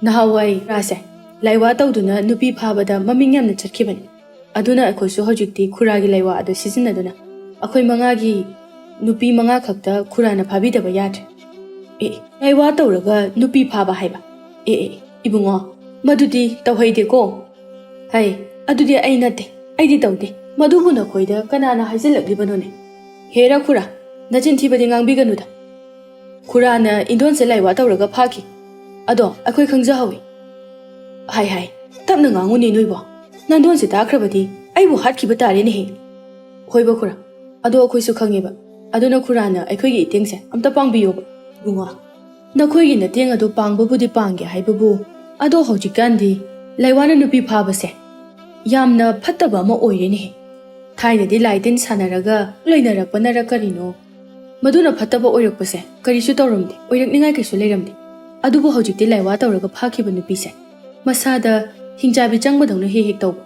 ꯅꯍꯥꯟꯋꯥꯏ ꯈꯨꯔꯥꯁꯦ ꯂꯥꯏꯋꯥ ꯇꯧꯗꯨꯅ ꯅꯨꯄꯤ ꯐꯥꯕꯗ ꯃꯃꯤꯡ ꯌꯥꯝꯅ ꯆꯠꯈꯤꯕꯅꯤ꯫ ꯑꯗꯨꯅ ꯑꯩꯈꯣꯏꯁꯨ ꯍꯧꯖꯤꯛꯇꯤ ꯈꯨꯔꯥꯒꯤ ꯂꯥꯏꯋꯥ ꯑꯗꯨ ꯁꯤꯖꯤꯟꯅꯗꯨꯅ ꯑꯩꯈꯣꯏ ꯃꯉꯥꯒꯤ ꯅꯨꯄꯤ ꯃꯉꯥ ꯈꯛꯇ ꯈꯨꯔꯥꯅ ꯐꯥꯕꯤꯗꯕ ꯌꯥꯗ꯭ꯔꯦ꯫" "ꯑꯦ, ꯂꯥꯏꯋꯥ ꯇꯧꯔꯒ ꯅꯨꯄꯤ ꯐꯥꯕ ꯍꯥꯏꯕ? ꯑꯦ, ꯑꯦ, ꯏꯕꯨꯡꯉꯣ, ꯃꯗꯨꯗꯤ ꯇꯧꯍꯩꯗꯦꯀꯣ꯫" "ꯍꯩ, ꯑꯗꯨꯗꯤ ꯑꯩ ꯅꯠꯇꯦ, ꯑꯩꯗꯤ ꯇꯧꯗꯦ꯫ ꯃꯗꯨꯕꯨ ꯅꯈꯣꯏꯗ ꯀꯅꯥꯅ ꯍꯥꯏꯖꯤꯜꯂꯛꯂꯤꯕꯅꯣꯅꯦ?" "ꯍꯦꯔꯥ ꯈꯨꯔꯥ, ꯅꯆꯤꯟ ꯊꯤꯕꯗꯤ ꯉꯥꯡꯕꯤꯒꯅꯨꯗ꯫ ꯈꯨꯔꯥꯅ ꯏꯟꯗꯣꯟꯁꯦ ꯂꯥꯏꯋꯥ ꯇꯧꯔꯒ ꯐꯥꯈꯤ꯫ ꯑꯗꯣ ꯑꯩꯈꯣꯏ ꯈꯪꯖꯍꯧꯏ꯫" "ꯍꯥꯏ, ꯍꯥꯏ, ꯇꯞꯅ ꯉꯥꯡꯉꯨꯅꯦ ꯅꯣꯏꯕꯣ꯫ ꯅꯟꯗꯣꯟꯁꯦ ꯇꯥꯈ꯭ꯔꯕꯗꯤ ꯑꯩꯕꯨ ꯍꯥꯠꯈꯤꯕ ꯇꯥꯔꯦꯅꯦꯍꯦ꯫" "ꯍꯣꯏꯕ ꯈꯨꯔꯥ, ꯑꯗꯣ ꯑꯩꯈꯣꯏꯁꯨ ꯈꯪꯉꯦꯕ꯫ ꯑꯗꯨꯅ ꯈꯨꯔꯥꯅ ꯑꯩꯈꯣꯏꯒꯤ ꯏꯇꯦꯡꯁꯦ ꯑꯝꯇ ꯄꯥꯡꯕꯤꯌꯣꯕ꯫" "ꯏꯕꯨꯡꯉꯣ, ꯅꯈꯣꯏꯒꯤ ꯅꯇꯦꯡ ꯑꯗꯨ ꯄꯥꯡꯕꯕꯨꯗꯤ ꯄꯥꯡꯒꯦ ꯍꯥꯏꯕꯕꯨ, ꯑꯗꯣ ꯍꯧꯖꯤꯛꯀꯥꯟꯗꯤ ꯂꯥꯏꯋꯥꯅ ꯅꯨꯄꯤ ꯐꯥꯕꯁꯦ ꯌꯥꯝꯅ ꯐꯠꯇꯕ ꯑꯃ ꯑꯣꯏꯔꯦꯅꯦꯍꯦ꯫ ꯊꯥꯏꯅꯗꯤ ꯂꯥꯏ ꯇꯤꯟ ꯁꯥꯟꯅꯔꯒ ꯂꯩꯅꯔꯛꯄꯅꯔ ꯀꯔꯤꯅꯣ, ꯃꯗꯨꯅ ꯐꯠꯇꯕ ꯑꯣꯏꯔꯛꯄꯁꯦ ꯀꯔꯤꯁꯨ ꯇꯧꯔꯝꯗꯦ, ꯑꯣꯏꯔꯛꯅꯤꯉꯥꯏ ꯀꯩꯁꯨ ꯂꯩꯔꯝꯗꯦ꯫ ꯑꯗꯨꯕꯨ ꯍꯧꯖꯤꯛꯇꯤ ꯂꯥꯏꯋꯥ ꯇꯧꯔꯒ ꯐꯥꯈꯤꯕ ꯅꯨꯄꯤꯁꯦ ꯃꯁꯥꯗ ꯍꯤꯡꯆꯥꯕꯤ ꯆꯪꯕꯗꯧꯅ ꯍꯦꯛ ꯍꯦꯛ ꯇꯧꯕ,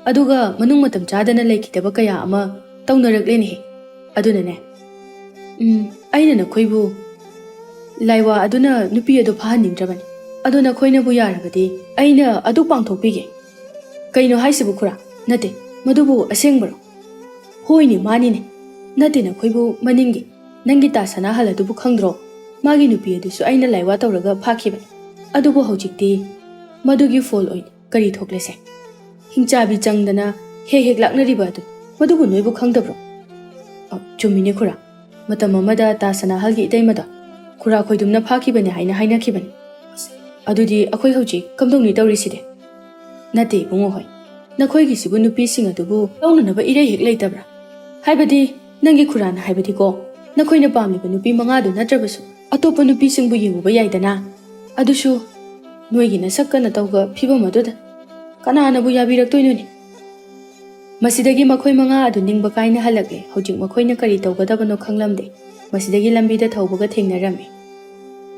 ꯑꯗꯨꯒ ꯃꯅꯨꯡ ꯃꯇꯝ ꯆꯥꯗꯅ ꯂꯩꯈꯤꯗꯕ ꯀꯌꯥ ꯑꯃ ꯇꯧꯅꯔꯛꯂꯦꯅꯦꯍꯦ꯫ ꯑꯗꯨꯅꯅꯦ, ꯎꯝ, ꯑꯩꯅ ꯅꯈꯣꯏꯕꯨ ꯂꯥꯏꯋꯥ ꯑꯗꯨꯅ ꯅꯨꯄꯤ ꯑꯗꯨ ꯐꯥꯍꯟꯅꯤꯡꯗ꯭ꯔꯕꯅꯤ꯫ ꯑꯗꯣ ꯅꯈꯣꯏꯅꯕꯨ ꯌꯥꯔꯕꯗꯤ ꯑꯩꯅ ꯑꯗꯨ ꯄꯥꯡꯊꯣꯛꯄꯤꯒꯦ꯫" "ꯀꯩꯅꯣ ꯍꯥꯏꯁꯤꯕꯨ ꯈꯨꯔꯥ? ꯅꯠꯇꯦ, ꯃꯗꯨꯕꯨ ꯑꯁꯦꯡꯕꯔꯣ?" "ꯍꯣꯏꯅꯦ, ꯃꯥꯅꯤꯅꯦ꯫ ꯅꯠꯇꯦ, ꯅꯈꯣꯏꯕꯨ ꯃꯅꯤꯡꯒꯤ ꯅꯪꯒꯤ ꯇꯥ ꯁꯅꯥꯍꯜ ꯑꯗꯨꯕꯨ ꯈꯪꯗ꯭ꯔꯣ? ꯃꯥꯒꯤ ꯅꯨꯄꯤ ꯑꯗꯨꯁꯨ ꯑꯩꯅ ꯂꯥꯏꯋꯥ ꯇꯧꯔꯒ ꯐꯥꯈꯤꯕꯅꯤ꯫ ꯑꯗꯨꯕꯨ ꯍꯧꯖꯤꯛꯇꯤ ꯃꯗꯨꯒꯤ ꯐꯣꯜ ꯑꯣꯏꯅ ꯀꯔꯤ ꯊꯣꯛꯂꯦꯁꯦ? ꯍꯤꯡꯆꯥꯕꯤ ꯆꯪꯗꯅ ꯍꯦꯛ ꯍꯦꯛ ꯂꯥꯛꯅꯔꯤꯕ ꯑꯗꯨ, ꯃꯗꯨꯕꯨ ꯅꯣꯏꯕꯨ ꯈꯪꯗꯕ꯭ꯔꯣ? ꯑ, ꯆꯨꯝꯃꯤꯅꯦ ꯈꯨꯔꯥ꯫ ꯃꯇꯝ ꯑꯃꯗ ꯇꯥꯖ ꯁꯅꯥꯍꯜꯒꯤ ꯏꯇꯩꯃꯗꯣ ꯈꯨꯔꯥ ꯈꯣꯏꯗꯨꯝꯅ ꯐꯥꯈꯤꯕꯅꯦ ꯍꯥꯏꯅ ꯍꯥꯏꯅꯈꯤꯕꯅꯤ꯫ ꯑꯁ, ꯑꯗꯨꯗꯤ ꯑꯩꯈꯣꯏ ꯍꯧꯖꯤꯛ ꯀꯝꯗꯧꯅꯤ ꯇꯧꯔꯤꯁꯤꯗꯤ? ꯅꯠꯇꯦ ꯏꯕꯨꯡꯉꯣ ꯍꯣꯏ, ꯅꯈꯣꯏꯒꯤꯁꯤꯕꯨ ꯅꯨꯄꯤꯁꯤꯡ ꯑꯗꯨꯕꯨ ꯂꯧꯅꯅꯕ ꯏꯔꯩ ꯍꯦꯛ ꯂꯩꯇꯕ꯭ꯔꯥ? ꯍꯥꯏꯕꯗꯤ, ꯅꯪꯒꯤ ꯈꯨꯔꯥꯅ ꯍꯥꯏꯕꯗꯤꯀꯣ, ꯅꯈꯣꯏꯅ ꯄꯥꯝꯂꯤꯕ ꯅꯨꯄꯤ ꯃꯉꯥꯗꯨ ꯅꯠꯇ꯭ꯔꯕꯁꯨ ꯑꯇꯣꯞꯄ ꯅꯨꯄꯤꯁꯤꯡꯕꯨ ꯌꯦꯡꯉꯨꯕ ꯌꯥꯏꯗꯅ꯫ ꯑꯗꯨꯁꯨ ꯅꯣꯏꯒꯤ ꯅꯁꯛ ꯀꯟꯅ ꯇꯧꯕ ꯐꯤꯕꯝ ꯑꯗꯨꯗ ꯀꯅꯥꯅꯕꯨ ꯌꯥꯕꯤꯔꯛꯇꯣꯏꯅꯣꯅꯦ? ꯃꯁꯤꯗꯒꯤ ꯃꯈꯣꯏ ꯃꯉꯥ ꯑꯗꯨ ꯅꯤꯡꯕ ꯀꯥꯏꯅ ꯍꯜꯂꯛꯂꯦ꯫ ꯍꯧꯖꯤꯛ ꯃꯈꯣꯏꯅ ꯀꯔꯤ ꯇꯧꯒꯗꯕꯅꯣ ꯈꯪꯂꯝꯗꯦ꯫ ꯃꯁꯤꯗꯒꯤ ꯂꯝꯕꯤꯗ ꯊꯧꯕꯒ ꯊꯦꯡꯅꯔꯝꯃꯤ꯫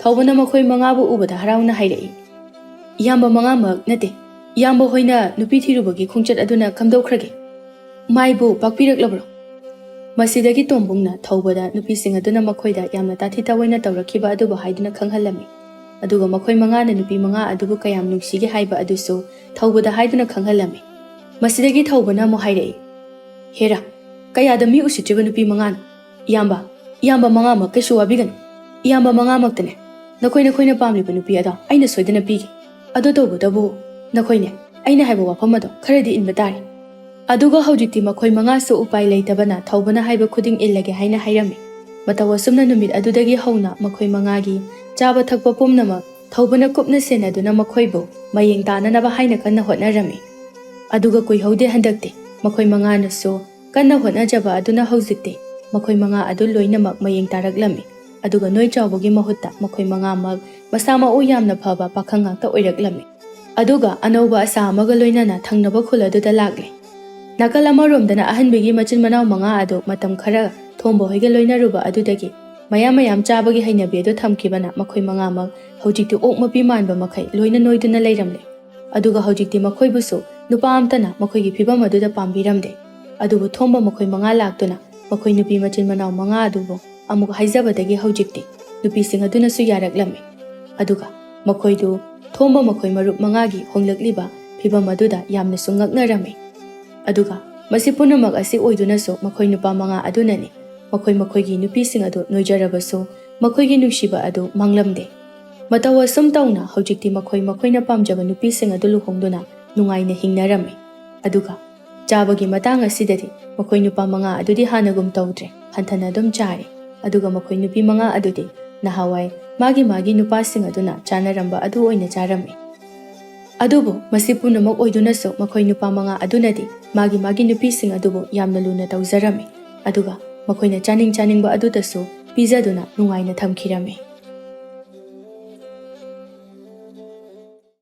ꯊꯧꯕꯅ ꯃꯈꯣꯏ ꯃꯉꯥꯕꯨ ꯎꯕꯗ ꯍꯔꯥꯎꯅ ꯍꯥꯏꯔꯛꯏ, "ꯏꯌꯥꯝꯕ ꯃꯉꯥꯃꯛ ꯅꯠꯇꯦ, ꯏꯌꯥꯝꯕ ꯍꯣꯏꯅ ꯅꯨꯄꯤ ꯊꯤꯔꯨꯕꯒꯤ ꯈꯣꯡꯆꯠ ꯑꯗꯨꯅ ꯀꯝꯗꯧꯈ꯭ꯔꯒꯦ? ꯃꯥꯏꯕꯨ ꯄꯥꯛꯄꯤꯔꯛꯂꯕ꯭ꯔꯣ?" ꯃꯁꯤꯗꯒꯤ ꯇꯣꯝꯕꯨꯡꯅ ꯊꯧꯕꯗ ꯅꯨꯄꯤꯁꯤꯡ ꯑꯗꯨꯅ ꯃꯈꯣꯏꯗ ꯌꯥꯝꯅ ꯇꯥꯊꯤ ꯇꯥꯑꯣꯏꯅ ꯇꯧꯔꯛꯈꯤꯕ ꯑꯗꯨꯕꯨ ꯍꯥꯏꯗꯨꯅ ꯈꯪꯍꯜꯂꯝꯃꯤ꯫ ꯑꯗꯨꯒ ꯃꯈꯣꯏ ꯃꯉꯥꯅ ꯅꯨꯄꯤ ꯃꯉꯥ ꯑꯗꯨꯕꯨ ꯀꯌꯥꯝ ꯅꯨꯡꯁꯤꯒꯦ ꯍꯥꯏꯕ ꯑꯗꯨꯁꯨ ꯊꯧꯕꯗ ꯍꯥꯏꯗꯨꯅ ꯈꯪꯍꯜꯂꯝꯃꯤ꯫ ꯃꯁꯤꯗꯒꯤ ꯊꯧꯕꯅ ꯑꯃꯨꯛ ꯍꯥꯏꯔꯛꯏ, "ꯍꯦꯔꯥ, ꯀꯌꯥꯗ ꯃꯤ ꯎꯁꯤꯠꯇ꯭ꯔꯤꯕ ꯅꯨꯄꯤ ꯃꯉꯥꯅꯣ? ꯏꯌꯥꯝꯕ, ꯏꯌꯥꯝꯕ ꯃꯉꯥꯃꯛ ꯀꯩꯁꯨ ꯋꯥꯕꯤꯒꯅꯨ꯫ ꯏꯌꯥꯝꯕ ꯃꯉꯥꯃꯛꯇꯅꯦ ꯅꯈꯣꯏ ꯅꯈꯣꯏꯅ ꯄꯥꯝꯂꯤꯕ ꯅꯨꯄꯤ ꯑꯗꯣ ꯑꯩꯅ ꯁꯣꯏꯗꯅ ꯄꯤꯒꯦ꯫ ꯑꯗꯨ ꯇꯧꯕꯇꯕꯨ ꯅꯈꯣꯏꯅꯦ ꯑꯩꯅ ꯍꯥꯏꯕ ꯋꯥꯐꯝ ꯑꯗꯣ ꯈꯔꯗꯤ ꯏꯟꯕ ꯇꯥꯔꯦ"꯫ ꯑꯗꯨꯒ ꯍꯧꯖꯤꯛꯇꯤ ꯃꯈꯣꯏ ꯃꯉꯥꯁꯨ ꯎꯄꯥꯏ ꯂꯩꯇꯕꯅ ꯊꯧꯕꯅ ꯍꯥꯏꯕ ꯈꯨꯗꯤꯡ ꯏꯜꯂꯒꯦ ꯍꯥꯏꯅ ꯍꯥꯏꯔꯝꯃꯤ꯫ ꯃꯇꯧ ꯑꯁꯨꯝꯅ ꯅꯨꯃꯤꯠ ꯑꯗꯨꯗꯒꯤ ꯍꯧꯅ ꯃꯈꯣꯏ ꯃꯉꯥꯒꯤ ꯆꯥꯕ ꯊꯛꯄ ꯄꯨꯝꯅꯃꯛ ꯊꯧꯕꯅ ꯀꯨꯞꯅ ꯁꯦꯟꯅꯗꯨꯅ ꯃꯈꯣꯏꯕꯨ ꯃꯌꯦꯡ ꯇꯥꯅꯅꯕ ꯍꯥꯏꯅ ꯀꯟꯅ ꯍꯣꯠꯅꯔꯝꯃꯤ꯫ ꯑꯗꯨꯒ ꯀꯨꯏꯍꯧꯗꯦ ꯍꯟꯗꯛꯇꯤ ꯃꯈꯣꯏ ꯃꯉꯥꯅꯁꯨ ꯀꯟꯅ ꯍꯣꯠꯅꯖꯕ ꯑꯗꯨꯅ ꯍꯧꯖꯤꯛꯇꯤ ꯃꯈꯣꯏ ꯃꯉꯥ ꯑꯗꯨ ꯂꯣꯏꯅꯃꯛ ꯃꯌꯦꯡ ꯇꯥꯔꯛꯂꯝꯃꯤ꯫ ꯑꯗꯨꯒ ꯅꯣꯏ ꯆꯥꯎꯕꯒꯤ ꯃꯍꯨꯠꯇ ꯃꯈꯣꯏ ꯃꯉꯥꯃꯛ ꯃꯁꯥ ꯃꯎ ꯌꯥꯝꯅ ꯐꯕ ꯄꯥꯈꯪ ꯉꯥꯛꯇ ꯑꯣꯏꯔꯛꯂꯝꯃꯤ꯫ ꯑꯗꯨꯒ ꯑꯅꯧꯕ ꯑꯁꯥ ꯑꯃꯒ ꯂꯣꯏꯅꯅ ꯊꯪꯅꯕ ꯈꯨꯜ ꯑꯗꯨꯗ ꯂꯥꯛꯂꯦ꯫ ꯅꯥꯀꯜ ꯑꯃꯔꯣꯝꯗꯅ ꯑꯍꯟꯕꯤꯒꯤ ꯃꯆꯤꯟ ꯃꯅꯥꯎ ꯃꯉꯥ ꯑꯗꯨ ꯃꯇꯝ ꯈꯔ ꯊꯣꯝꯕ ꯍꯣꯏꯒ ꯂꯣꯏꯅꯔꯨꯕ ꯑꯗꯨꯗꯒꯤ ꯃꯌꯥꯝ ꯃꯌꯥꯝ ꯆꯥꯕꯒꯤ ꯍꯩꯅꯕꯤ ꯑꯗꯨ ꯊꯝꯈꯤꯕꯅ ꯃꯈꯣꯏ ꯃꯉꯥꯃꯛ ꯍꯧꯖꯤꯛꯇꯤ ꯑꯣꯛ ꯃꯄꯤ ꯃꯥꯟꯕ ꯃꯈꯩ ꯂꯣꯏꯅ ꯅꯣꯏꯗꯨꯅ ꯂꯩꯔꯝꯂꯦ꯫ ꯑꯗꯨꯒ ꯍꯧꯖꯤꯛꯇꯤ ꯃꯈꯣꯏꯕꯨꯁꯨ ꯅꯨꯄꯥ ꯑꯝꯇꯅ ꯃꯈꯣꯏꯒꯤ ꯐꯤꯕꯝ ꯑꯗꯨꯗ ꯄꯥꯝꯕꯤꯔꯝꯗꯦ꯫ ꯑꯗꯨꯕꯨ ꯊꯣꯝꯕ ꯃꯈꯣꯏ ꯃꯉꯥ ꯂꯥꯛꯇꯨꯅ ꯃꯈꯣꯏ ꯅꯨꯄꯤ ꯃꯆꯤꯟ ꯃꯅꯥꯎ ꯃꯉꯥ ꯑꯗꯨꯕꯨ ꯑꯃꯨꯛ ꯍꯥꯏꯖꯕꯗꯒꯤ ꯍꯧꯖꯤꯛꯇꯤ ꯅꯨꯄꯤꯁꯤꯡ ꯑꯗꯨꯅꯁꯨ ꯌꯥꯔꯛꯂꯝꯃꯤ꯫ ꯑꯗꯨꯒ ꯃꯈꯣꯏꯗꯨ ꯊꯣꯝꯕ ꯃꯈꯣꯏ ꯃꯔꯨꯞ ꯃꯉꯥꯒꯤ ꯍꯣꯡꯂꯛꯂꯤꯕ ꯐꯤꯕꯝ ꯑꯗꯨꯗ ꯌꯥꯝꯅꯁꯨ ꯉꯛꯅꯔꯝꯃꯤ꯫ ꯑꯗꯨꯒ ꯃꯁꯤ ꯄꯨꯝꯅꯃꯛ ꯑꯁꯤ ꯑꯣꯏꯗꯨꯅꯁꯨ ꯃꯈꯣꯏ ꯅꯨꯄꯥ ꯃꯉꯥ ꯑꯗꯨꯅꯅꯤ꯫ ꯃꯈꯣꯏ ꯃꯈꯣꯏꯒꯤ ꯅꯨꯄꯤꯁꯤꯡ ꯑꯗꯨ ꯅꯣꯏꯖꯔꯕꯁꯨ ꯃꯈꯣꯏꯒꯤ ꯅꯨꯡꯁꯤꯕ ꯑꯗꯨ ꯃꯥꯡꯂꯝꯗꯦ꯫ ꯃꯇꯧ ꯑꯁꯨꯝ ꯇꯧꯅ ꯍꯧꯖꯤꯛꯇꯤ ꯃꯈꯣꯏ ꯃꯈꯣꯏꯅ ꯄꯥꯝꯖꯕ ꯅꯨꯄꯤꯁꯤꯡ ꯑꯗꯨ ꯂꯨꯍꯣꯡꯗꯨꯅ ꯅꯨꯡꯉꯥꯏꯅ ꯍꯤꯡꯅꯔꯝꯃꯤ꯫ ꯑꯗꯨꯒ ꯆꯥꯕꯒꯤ ꯃꯇꯥꯡ ꯑꯁꯤꯗꯗꯤ ꯃꯈꯣꯏ ꯅꯨꯄꯥ ꯃꯉꯥ ꯑꯗꯨꯗꯤ ꯍꯥꯟꯅꯒꯨꯝ ꯇꯧꯗ꯭ꯔꯦ, ꯍꯟꯊꯅ ꯑꯗꯨꯝ ꯆꯥꯔꯦ꯫ ꯑꯗꯨꯒ ꯃꯈꯣꯏ ꯅꯨꯄꯤ ꯃꯉꯥ ꯑꯗꯨꯗꯤ ꯅꯍꯥꯟꯋꯥꯏ ꯃꯥꯒꯤ ꯃꯥꯒꯤ ꯅꯨꯄꯥꯁꯤꯡ ꯑꯗꯨꯅ ꯆꯥꯅꯔꯝꯕ ꯑꯗꯨ ꯑꯣꯏꯅ ꯆꯥꯔꯝꯃꯤ꯫ ꯑꯗꯨꯕꯨ ꯃꯁꯤ ꯄꯨꯝꯅꯃꯛ ꯑꯣꯏꯗꯨꯅꯁꯨ ꯃꯈꯣꯏ ꯅꯨꯄꯥ ꯃꯉꯥ ꯑꯗꯨꯅꯗꯤ ꯃꯥꯒꯤ ꯃꯥꯒꯤ ꯅꯨꯄꯤꯁꯤꯡ ꯑꯗꯨꯕꯨ ꯌꯥꯝꯅ ꯂꯨꯅ ꯇꯧꯖꯔꯝꯃꯤ꯫ ꯑꯗꯨꯒ ꯃꯈꯣꯏꯅ ꯆꯥꯅꯤꯡ ꯆꯥꯅꯤꯡꯕ ꯑꯗꯨꯗꯁꯨ ꯄꯤꯖꯗꯨꯅ ꯅꯨꯡꯉꯥꯏꯅ ꯊꯝꯈꯤꯔꯝꯃꯤ꯫